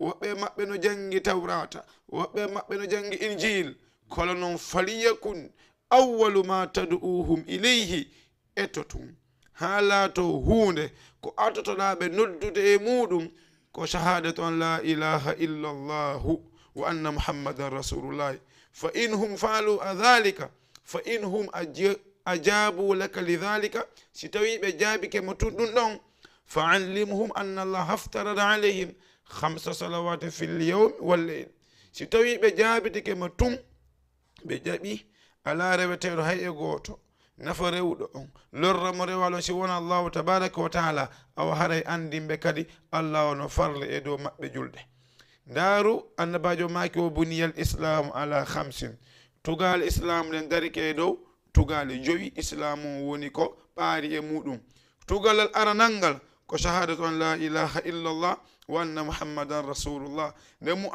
Woɓɓe maɓɓe no janngi Tawraata, woɓɓe maɓɓe no janngi Injiil. Kono noon, "Faliyakun awwalu ma tad'uuhum ilayhi," etto tun, haa laato huunde ko artotoɗaa ɓe noddude e muuɗum, ko shahadatu an la ilaha illa Allahu wa anna Muhammadan Rasulullah. Fa in hum faalu dhalika, fa in hum aji-, ajabu laka li dhalika, si tawii ɓe jaabike mo tun ɗum ɗon, fa allimhum anna Allaha aftarada alayhim khamsa salawati fil yawmi wal layl. Si tawii ɓe jaabitike mo tun, ɓe jaɓi, alaa reweteeɗo hay e gooto, nafa rewɗo on, lorra mo rewalo si wonaa Allahu tabaraka wa taala, awa haray anndin ɓe kadi Allah o no farli e dow maɓɓe julde. Ndaaru, Annabaajo maaki o, "Buniyal Islaamu ala khamsin." Tugaale Islaam ɗen darike e dow tugaale jowi. Islaamu woni ko ɓaari e muɗum. Tugalal aranal ngal ko shahadatu an la ilaha illallah wa anna Muhammadan rasulullah. Nde mu-,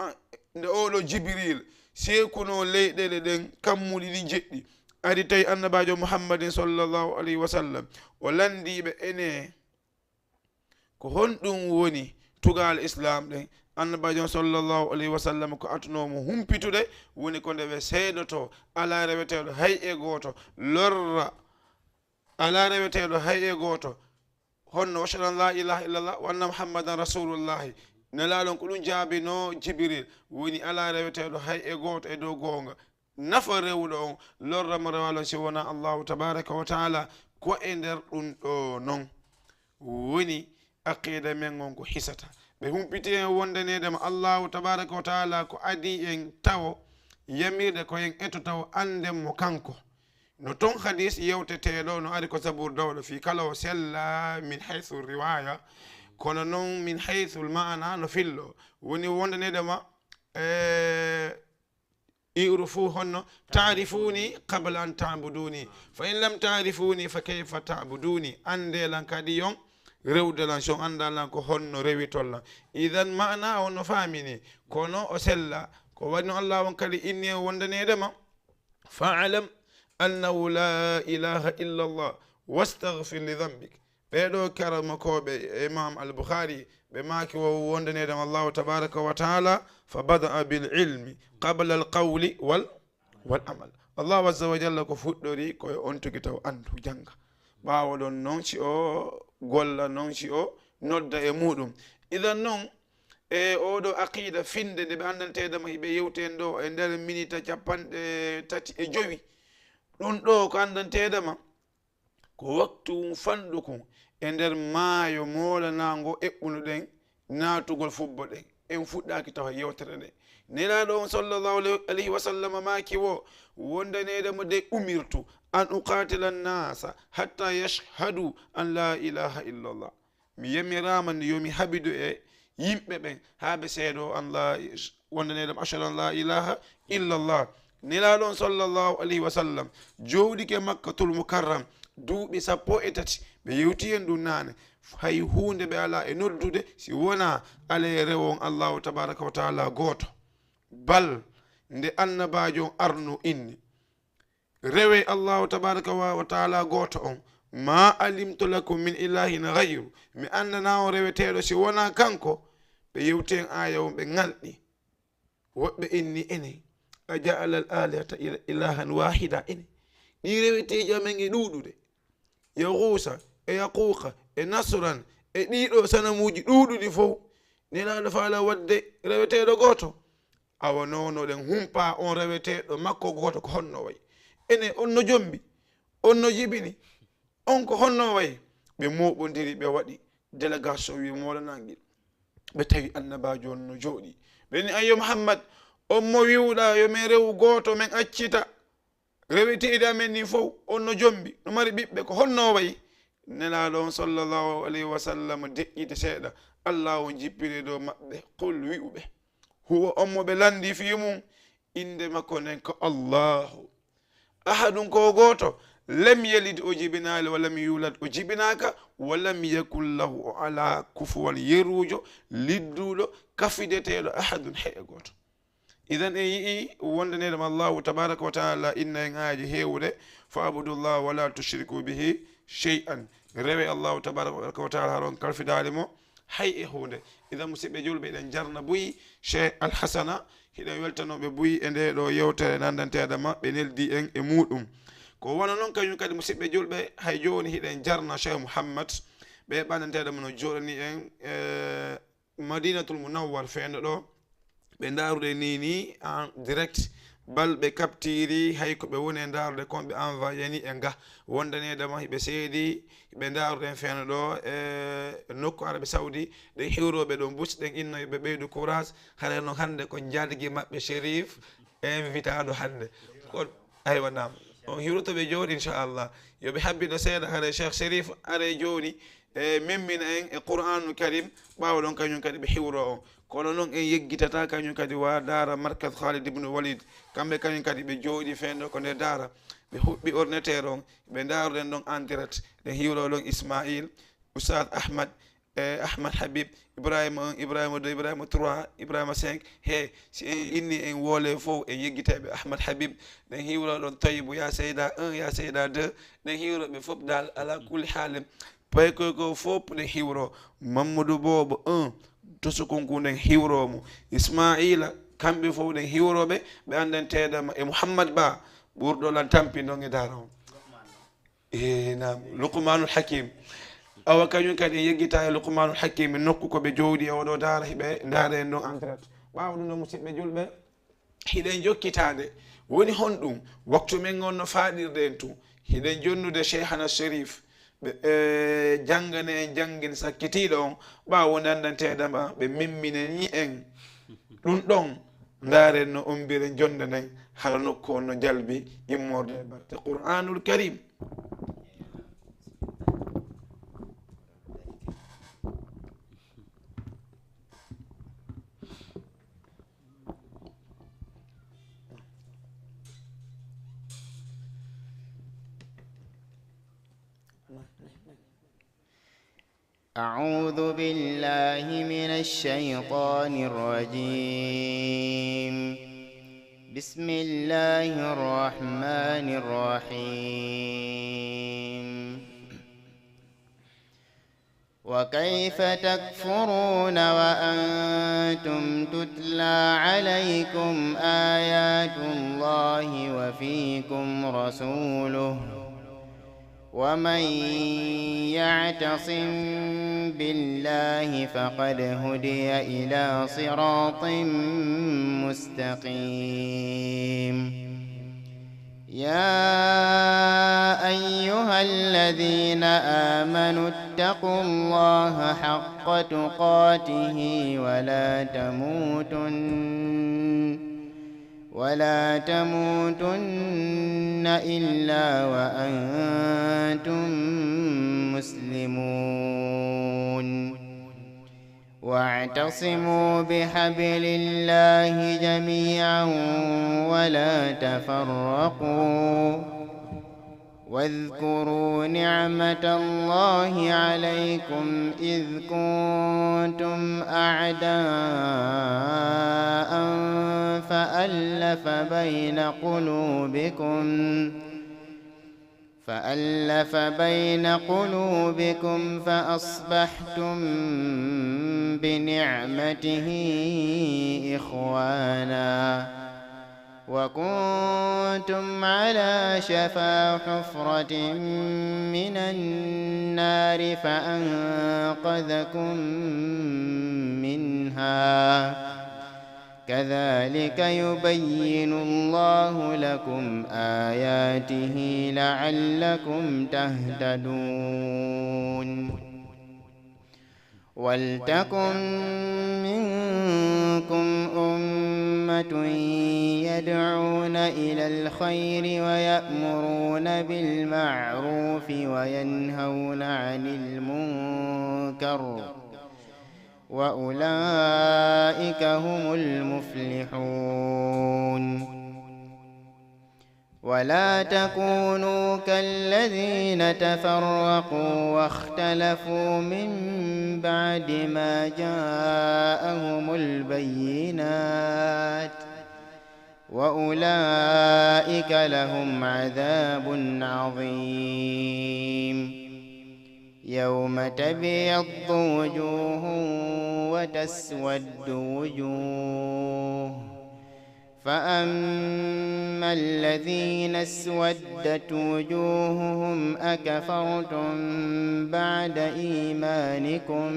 nde oɗo Jibril seekuno leyɗeele ɗen kammuɗi ɗi jeɗɗi, ari tawi Annabaajo Muhammadin sallallahu alayhi wa sallam, o lanndii ɓe, ene, ko honɗum woni tugaale Islaam ɗen? Annabaajo sallallahu alayhi wa sallam ko adunoo mo humpitude, woni ko nde ɓe seedoto alaa reweteeɗo hay e gooto, lorra alaa reweteeɗo hay e gooto, honno "Ashhadu an la ilaha illallah wa anna Muhammadan rasulullahi." Nelaaɗo on ko ɗum jaabinoo Jibril, woni alaa reweteeɗo hay e gooto e dow goonga, nafa rewuɗo on, lorra mo rewaalon si wonaa Allahu tabaraka wa taala. Ko e nder ɗum ɗo non woni aqida men on ko hisata. Ɓe humpiti en wondaneede mo Allahu tabaraka wa taala ko adii en tawo yamirde ko en eto tawo annden mo kanko. No ton hadis yewteteeɗo no ari ko Zabur dawɗo fii kala o sella min haythu riwaya, kono non min haythu maana no fillo. Woni wondaneede ma, e, irufu honno, "Ta'rifuni qabla an ta'buduni. Fa in lam ta'rifuni fa kayfa ta'buduni." Annde lan kadi yon rewde lan, si on annda lan ko honno rewitol lan. Idan maana on no faamini, kono o sella. Ko wano Allah on kadi inni en wondaneede ma. "Fa'lam annahu la ilaha illa Allah wastaghfir li dhanbik." Ɓee ɗoo karamakooɓe Imam Al-Bukhari, ɓe maaki wo wondaneede mo Allahu tabaraka wa taala, "Fa bada'a bil ilmi qabla al qawli wal, wal amal." Allahu azza wa jalla ko fuɗɗori ko e on tigi taw anndu, jannga. Ɓaawo ɗon non si o golla, non si o nodda e muɗum. Idan non, e oɗo aqida finde nde ɓe anndanteede ma, hiɓe yewti en ɗo e nder minita capanɗe tati e jowi. Ɗum ɗo ko anndanteede ma, ko waktu fanɗukun e nder maayo moolanaango eɓɓuno ɗen naatugol fubbo ɗen. En fuɗɗaaki tawa yewtere nde. Nelaaɗo on sallallahu alayhi wa sallam maaki wo, wondaneede mo de, "Umirtu an uqatila nnasa hatta yashhadu an la ilaha illallah." Mi yamiraama ni yo mi haɓidu e yimɓe ɓen haa ɓe seedo an la, wondaneede mo, "Ashhadu an la ilaha illallah." Nelaaɗo on sallallahu alayhi wa sallam jooɗike Makkatul Mukarram duuɓi sappo e tati. Ɓe yewti en ɗum naane. Hay huunde ɓe alaa e noddude si wonaa alee rewon Allahu tabaraka wa taala gooto. Bal nde annabaajo on arno inni, rewe Allahu tabaraka wa, wa taala gooto on, "Ma alimtu lakum min ilahin ghayru." Mi anndanaa on reweteeɗo si wonaa kanko. Ɓe yewti en aaya on, ɓe ŋalɗi. Woɓɓe inni, ene, "A ja'ala al alihata ila-, ilahan wahida?" Ene, ɗi reweteeji amen e ɗuuɗude. Yahuusa, e Yaquuqa, e Nasran, e ɗiɗo sanamuuji ɗuuɗuɗi fow. Nelaaɗo faala waɗde reweteeɗo gooto. Awa noon oɗen humpa on reweteeɗo makko gooto ko honno wayi. Ene on no jombi, on no jibini, on ko honno wayi. Ɓe mooɓondiri, ɓe waɗi délégation wi moolanaangi. Ɓe tawi annabaajo on no jooɗi. Ɓe ni, "Ayyo Muhammad, on mo wi'uɗaa yo men rewu gooto, men accita reweteeɗi amen ɗin fow, on no jombi, no mari ɓiɓɓe, ko honno o wayi?" Nelaaɗo on sallallahu alayhi wa sallam deƴƴiti seeɗa, Allah on jippiri dow maɓɓe, "Qul," wi'uɓe, "huwa," on mo ɓe lanndi fii mum, innde makko nden ko Allahu. "Ahadun," ko o gooto, "lam yalid," o jibinaali, "wa lam yulad," o jibinaaka, "wa lam yakun lahu," o alaa, "kufuwan," yeruujo, lidduɗo, kafideteeɗo, "ahadun," hay e gooto. Idan en yi'i wonde neɗɗo Allahu tabaraka wa taala inna en aaji heewude, "Fa abudullah wa la tushriku bihi shay'an." Rewe Allahu tabaraka wa taala haron kalfidaali mo hay e huunde. Idan musidɓe julɓe, eɗen jarna buy Cheikh Alhasana, hiɗen weltanooɓe buy e nde ɗo yewtere nandanteeɗe ma ɓe neldi en e muɗum. Ko wano non kañum kadi musidɓe julɓe, hay jooni hiɗen jarna Cheikh Mouhammad, ɓe ɓandanteeɗe mo no jooɗani en, eh, Madinatul Munawwar feendo ɗo, ɓe ndaarude ni, ni en direct, bal ɓe captiri hay ko ɓe woni e ndaarude kon, ɓe envoyé ni e nga, wondaneede ma hiɓe seedi, ɓe ndaarude en feendo ɗo e nokku Arabi Saudi, ɗen hiwroɓe ɗon busi, ɗen inno ɓe ɓeydu courage, hare no hannde ko njaadigi maɓɓe Chérif invitaɗo hannde. Ko, aywa, naam. On hiwroto ɓe jooni, inchallah. Yo ɓe habbino seeɗa, hare Cheikh Chérif are jooni, e memmina en e Qur'anul Karim, ɓaawo ɗon kañum kadi ɓe hiwro on. Kono noon en yeggitataa kañum kadi wa daara Markaz Khalid ibn Walid. Kamɓe kañum kadi ɓe jooɗi feendo ko nder daara. Ɓe huɓɓi ordinateur on, ɓe ndaaruɗen ɗon en direct. Ɗen hiwro ɗon Ismail, Oustaz Ahmad, e Ahmad Habib, Ibrahima un, Ibrahima deux, Ibrahima trois, Ibrahima cinq. He, si en inni en woole fof, en yeggitayɓe Ahmad Habib. Ɗen hiwro ɗon Tayibu, ya Seyda un, ya Seyda deux. Ɗen hiwro ɓe fof dal, ala kulli haalin. Paykoy ko fof ɗen hiwro. Mammudu Boobo un, to Sukunku ɗen hiwro mo. Ismaila, kamɓe fof ɗen hiwro ɓe, ɓe anndan teedama e Muhammad Ba, ɓurɗo lan tampi ɗon e daara on. E, naam, Luqmanul Hakim. Awa kañum kadi en yeggita e Luqmanul Hakim, nokku ko ɓe jowdi e oɗo daara, hiɓe ndaara en ɗon en direct. Ɓaawo ɗum ɗo, musidɓe julɓe, hiɗen jokkitaade. Woni honɗum? Waktu men on no faaɗirde en tun. Hiɗen jonnude Cheikhana Sherif. Ɓe, e, janngane en janngin sakkitiiɗo on. Ɓaawo woni anndanteeɗo ma, ɓe mimminani en. Ɗum ɗon, ndaaren no ommbire jonde nden, hara nokku on no jalbi immorde e batte Qur'aanul Karim. أعوذ بالله من الشيطان الرجيم. بسم الله الرحمن الرحيم. وكيف تكفرون وأنتم تتلى عليكم آيات الله وفيكم رسوله، ومن يعتصم بالله فقد هدي إلى صراط مستقيم. يا أيها الذين آمنوا اتقوا الله حق تقاته ولا تموتن، ولا تموتن إلا وأنتم مسلمون. واعتصموا بحبل الله جميعا ولا تفرقوا. واذكروا نعمة الله عليكم إذ كنتم أعداء فألف بين قلوبكم، فألف بين قلوبكم فأصبحتم بنعمته إخوانا، وكنتم على شفا حفرة من النار فأنقذكم منها، كذلك يبين الله لكم آياته لعلكم تهتدون. ولتكن منكم أمة يدعون إلى الخير ويأمرون بالمعروف وينهون عن المنكر، وأولئك هم المفلحون. ولا تكونوا كالذين تفرقوا واختلفوا من بعد ما جاءهم البينات، وأولئك لهم عذاب عظيم. يوم تبيض وجوه وتسود وجوه، فأما الذين اسودت وجوههم أكفرتم بعد إيمانكم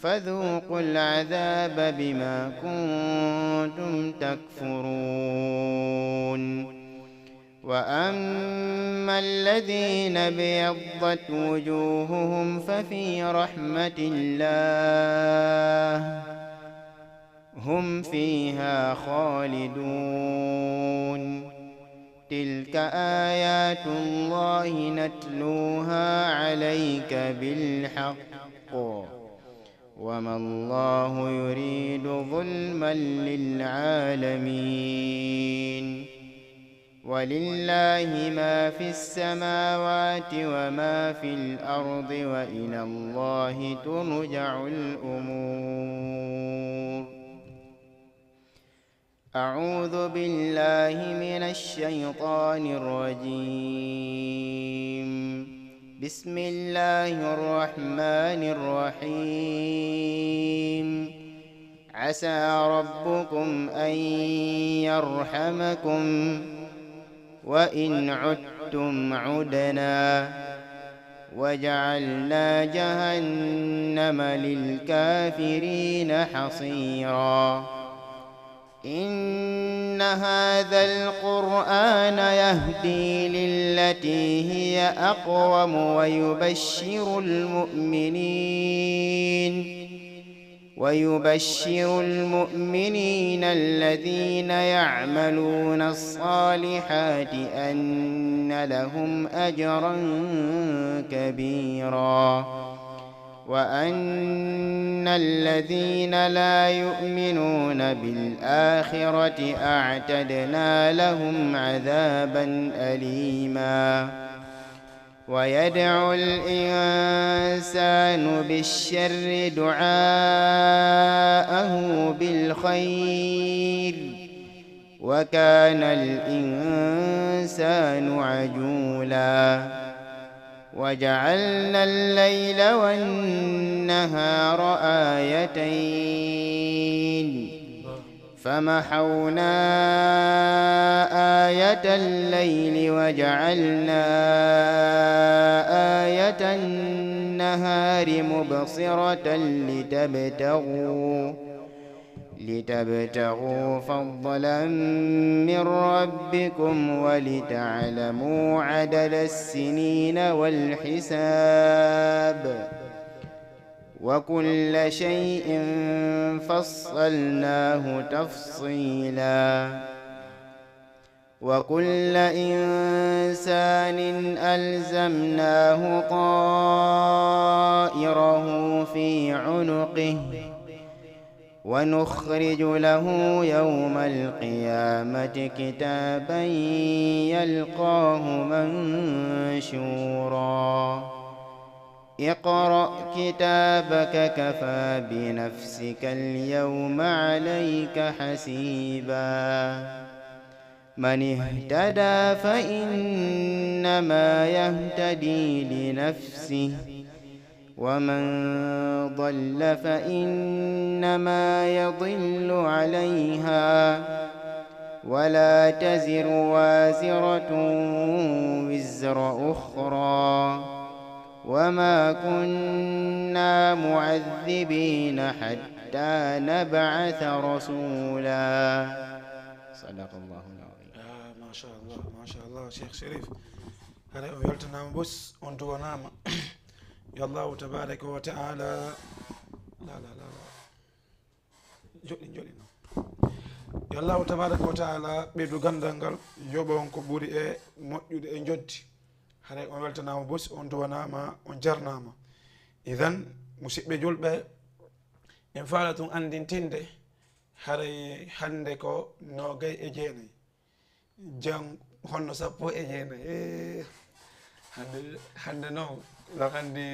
فذوقوا العذاب بما كنتم تكفرون. وأما الذين ابيضت وجوههم ففي رحمة الله هم فيها خالدون. تلك آيات الله نتلوها عليك بالحق وما الله يريد ظلما للعالمين. ولله ما في السماوات وما في الأرض وإلى الله ترجع الأمور. أعوذ بالله من الشيطان الرجيم. بسم الله الرحمن الرحيم. عسى ربكم أن يرحمكم وإن عدتم عدنا وجعلنا جهنم للكافرين حصيرا. إن هذا القرآن يهدي للتي هي أقوم ويبشر المؤمنين ويبشر المؤمنين الذين يعملون الصالحات أن لهم أجرا كبيرا. وأن الذين لا يؤمنون بالآخرة أعتدنا لهم عذابا أليما. ويدعو الإنسان بالشر دعاءه بالخير وكان الإنسان عجولا. وجعلنا الليل والنهار آيتين فمحونا آية الليل وجعلنا آية النهار مبصرة لتبتغوا لتبتغوا فضلا من ربكم ولتعلموا عدد السنين والحساب وكل شيء فصلناه تفصيلا. وكل إنسان ألزمناه طائره في عنقه ونخرج له يوم القيامة كتابا يلقاه منشورا. اقرأ كتابك كفى بنفسك اليوم عليك حسيبا. من اهتدى فإنما يهتدي لنفسه ومن ضل فإنما يضل عليها ولا تزر وازرة وزر أخرى وما كنا معذبين حتى نبعث رسولا. صدق الله العظيم. Ah, machallah, machallah, Cheikh Chérif. Haray on weltanaama bos, on duwanaama. Yo Allahu tabaraka wa taala, la, la, la, la. Joɗi, joɗi noon. Yo Allahu tabaraka wa taala ɓeydu ganndal ngal, yoɓa on ko ɓuri e moƴƴude e njoɓdi. Haray on weltanaama bos, on duwanaama, on jarnaama. Idan, musidɓe julɓe, en faala tun anndintinde, haray hannde ko noogay e jeenay. Jan honno sappo e jeenay. Eh, hannde, hannde noon, lan anndi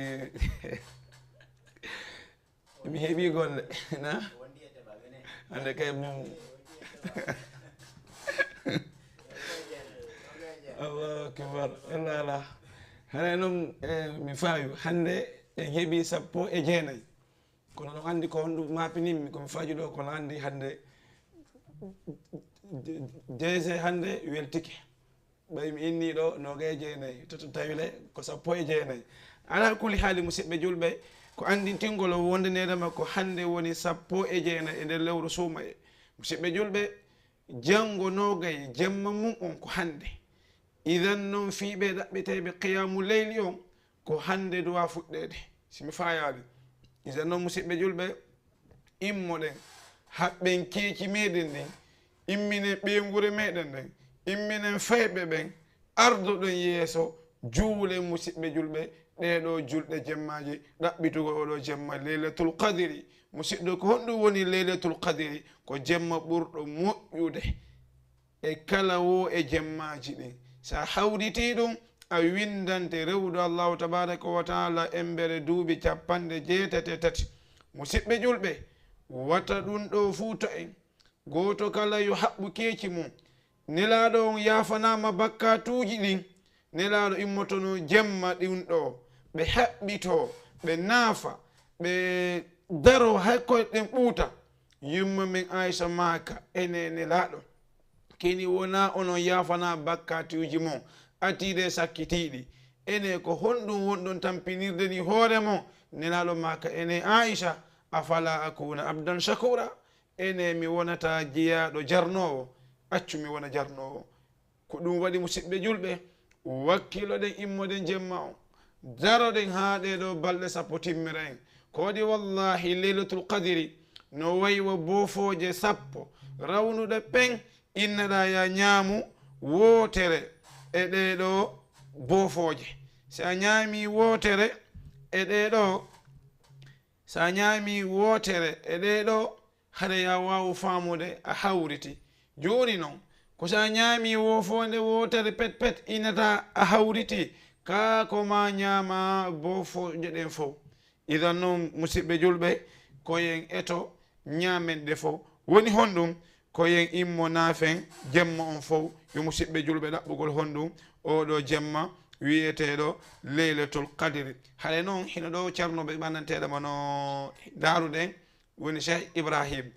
mi heɓi golle, na? Hannde kay moom. Allahu akbar. Ella ala. Haray noon, eh, mi faayu. Hannde en heɓi sappo e jeenay. Kono no anndi ko honɗum maapinimmi, ko mi faaju ɗo, kono anndi hannde D G hannde weltike. Ɓay mi inni ɗo noogay e jeenay, to, to tawile ko sappo e jeenay. Ala kulli haali, musidɓe julɓe, ko anndintingol o wonde neɗama ko hannde woni sappo e jeenay e nder lewru suumaye. Musidɓe julɓe, janngo noogay, jemma mum on ko hannde. Idan noon fii ɓe ɗaɓɓitayɓe qiyaamu leyli on, ko hannde duwa fuɗɗeede, si mi faayaali. Idan noon, musidɓe julɓe, immoɗen, haɓɓen keeci meɗen ɗin, imminen ɓeynguure meɗen ɗen, imminen fayɓe ɓen, ardoɗen yeeso, Juulen, musidɓe julɓe, ɗee ɗoo julɗe jemmaaji ɗaɓɓitugol oo ɗoo jemma Leylatul Qadri. Musidɗo, ko honɗum woni Leylatul Qadri? Ko jemma ɓurɗo moƴƴude e kala woo e jemmaaji ɗin. So a hawritii ɗum, a winndante rewrude Allaahu tabaaraka wa taala embere duuɓi capanɗe jeetati e tati. Musidɓe julɓe, wata ɗum ɗoo fuuto en. Gooto kala yo haɓɓu keeci mum. Nelaaɗo on yaafanaama bakkaatuuji ɗin. Nelaaɗo immotono jemma ɗum ɗoo. Ɓe haɓɓitoo, ɓe naafa, ɓe daroo hay koyɗe ɗen ɓuuta. Yumma men Aisha maaka, ene Nelaaɗo, keni wonaa onon yaafanaa bakkaatuuji mon, atiiɗe sakkitiiɗi. Ene ko honɗum wonɗon tampinirde ni hoore mon? Nelaaɗo maaka, ene Aisha, afala akuna abdan shakura? Ene mi wonata jeyaaɗo jarnoowo? Accu mi wona jarnoowo. Ko ɗum waɗi, musidɓe julɓe, wakkiloɗen immoɗen jemma on, daroɗen haa ɗee ɗoo balɗe sappo timmira en. Ko waɗi, wallaahi, Leylatul Qadri no wayi wa boofooje sappo rawnuɗe peng, innaɗaa ya ñaamu wootere e ɗee ɗoo boofooje. Si a ñaamii wootere e ɗee ɗoo, si a ñaamii wootere e ɗee ɗoo, haray a waawu faamude a hawriti. Jooni non, ko si a ñaamii woofoonde wootere pet pet, innataa a hawriti, kaa ko maa ñaama boofooje ɗen fow. Idan non, musidɓe julɓe, ko en eto ñaamen ɗe fow. Woni honɗum? Ko en immo naafen jemma on fow. Yo musidɓe julɓe ɗaɓɓugol honɗum? Oo ɗoo jemma wi'eteeɗo Leylatul Qadri. Haray non, hino ɗoo Ceerno ɓe ɓannanteeɗo mo no ndaaruɗen, woni Cheikh Ibrahim.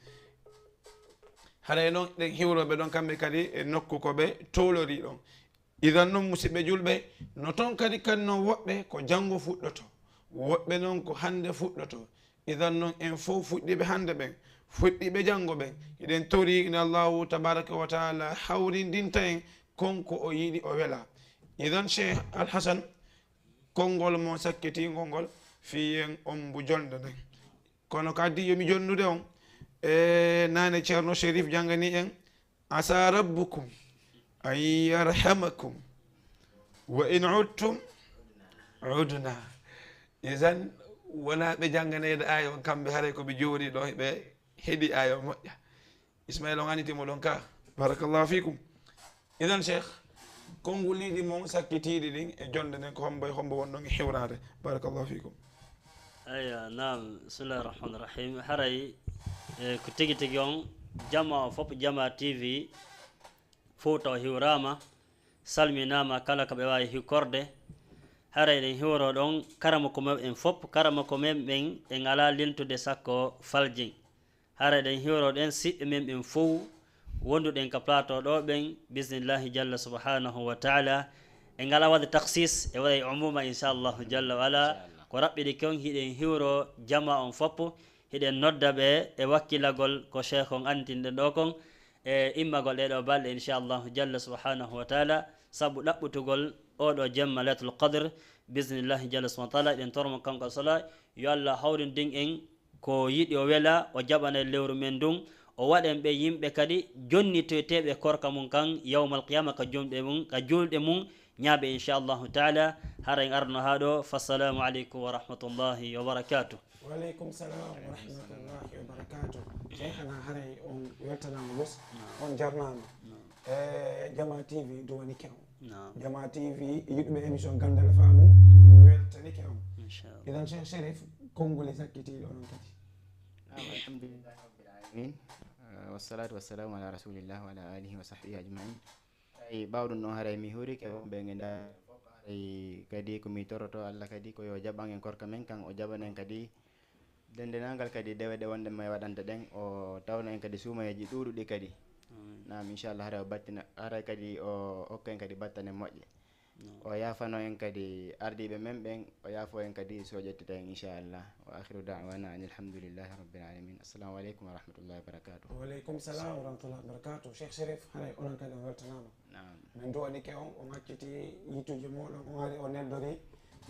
Haray non, ɗen hiwrooɓe ɗon kamɓe kadi e nokku ko ɓe towlorii ɗon. Idan non, musidɓe julɓe, no ton kadi kan non woɓɓe ko janngo fuɗɗoto, woɓɓe non ko hannde fuɗɗoto. Idan non, en fow fuɗɗiiɓe hannde ɓen, fuɗɗiiɓe janngo ɓen, hiɗen torii ina Allahu tabaraka wa taala hawrindinta en kon ko o yiɗi, o wela. Idan, Cheikh Al Hasan, konngol mo sakkitiingol ngol, fii en ombu jonnde nden. Kono ko addi yo mi jonnude on, e nane Ceerno Cherif janngani en, "Asa rabbukum an yarhamakum wa in udtum udna." Idan, wonaa ɓe jannganeede aaya on, kamɓe haray ko ɓe jooɗii ɗo, ɓe heɗii aaya on moƴƴa. Ismaila, on annitii mo ɗon ka. Barakallahu fikum. Idan, Cheikh, konnguliiɗi mon sakkitiiɗi ɗin e jonnde nden, ko hombo e hombo wonɗon e hiwraade? Barakallahu fikum. Aywa, naam, bismillahi rahmani rahim. Haray, e, ko tigi tigi on, jama o fof, Jama T V, fof taw hiwraama, salminaama kala ko ɓe waawi hiwrorde. Haray eɗen hiwro ɗon karamoko men en fof, karamoko men ɓen, ɓe ngalaa leltude sakko Faljing. Hara eɗen hiwro ɗen siɓɓe men ɓen fow wonduɗen ka plateau ɗo ɓen, bismillahi jalla subhanahu wa taala. En ngala waɗde taksis, e waɗa e umuma, inchallahu jalla wa ala. Inchallah. Ko raɓɓiɗi kon, hiɗen hiwro jama on foppo, hiɗen nodda ɓe e wakkilagol ko cheikh on antinɗen ɗo kon, e immagol ɗe ɗo balɗe, inchallahu jalla subhanahu wa taala, sabu ɗaɓɓutugol oɗo jemma Laylatul Qadr, bismillahi jalla subhanahu wa taala. Eɗen tormo kanko sala, yo Allah hawrindin en ko yiɗi o wela, o jaɓana en lewru men ndun, o waɗa en ɓe yimɓe kadi jonnitoyteeɓe korka mum kan yawmal qiyama ka jumɗe mum, ka julɗe mum ñaaɓe, inchallahu taala. Hara en arno haa ɗo. Fassalamu aleykum wa rahmatullahi wa barakatuh. Wa aleykum salam wa rahmatullahi wa barakatuh. Cheikhana, haray on weltanaama bos, on jarnaama. E Jama T V duwanike on. Naam. Jama T V, yiɗɓe émission Ganndal e Faamu, weltanike on. Inchallah. Idan, Cheikh Cherif, konngol e sakkitiiɗo onon kadi. Naam, alhamdulillahi rabbil alamin. Eh, wassalatu wassalamu ala rasulillah wa ala alihi wa sahbihi ajmain. Tawi ɓaawo ɗum ɗon, haray mi hurike wonɓe nge nda, haray kadi ko mi toroto Allah kadi ko yo jaɓan en korka men kan, o jaɓan en kadi denndaangal kadi dewe ɗe wonde may waɗanta ɗen, o tawna en kadi suumayeeji ɗuuɗuɗi kadi. Amin. Naam, inchallah, haray o battina, haray kadi o hokka en kadi battane moƴƴe. Naam. O yaafano en kadi ardiiɓe men ɓen, o yaafo en kadi so o ƴettita en, inchallah. Wa akhiru da'wana anil hamdulillahi rabbil alamin. Assalamu aleykum wa rahmatullahi wa barakatuh. Wa aleykum salam wa rahmatullahi wa barakatuh. Cheikh Cherif, haray onon kadi on weltanaama. Naam. Min duwanike on, on acciti yittuuji mooɗon, on ari, on neldori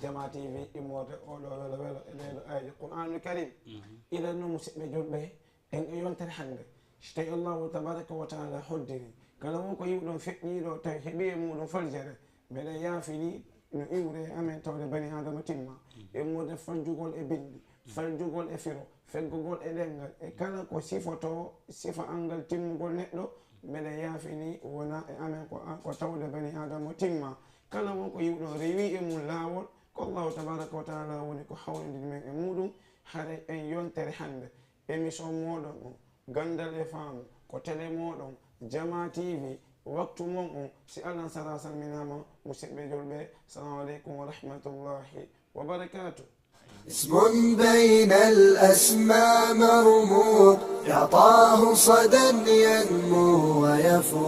Jama T V immorde oɗo welo welo e ɗeɗo aayeeje Qur'anul Karim. Mhm. Idan no, musidɓe julɓe, en e yontere hannde, so tawi Allahu tabaraka wa taala hoddiri, kala won ko yiwɗon feƴƴiiɗo, tawi heɓi e muɗum faljere, mbeɗa yaafini no iwre e amen tawde bani Aadama timma, immorde faljugol e binndi, faljugol e firo, feggugol e ɗemngal, e kala ko sifoto sifa anngal timmugol neɗɗo, mbeɗa yaafini wona e amen ko, ko tawde bani Aadama timma. Kala won ko yiwɗon rewi e mum laawol, ko Allahu tabaaraka wa taala woni ko hawrindini men e muɗum, haray en yontere hannde. Émission mooɗon on, Ganndal e Faamu, ko télé mooɗon, Jamaa T V, waktu mon on, si Alaa Sara salminaama, musidɓe julɓe, salaamu aleykum wa rahmatullahi wa barakaatuh. اسم بين الأسماء مرموق، يعطاه صدى ينمو ويفوق.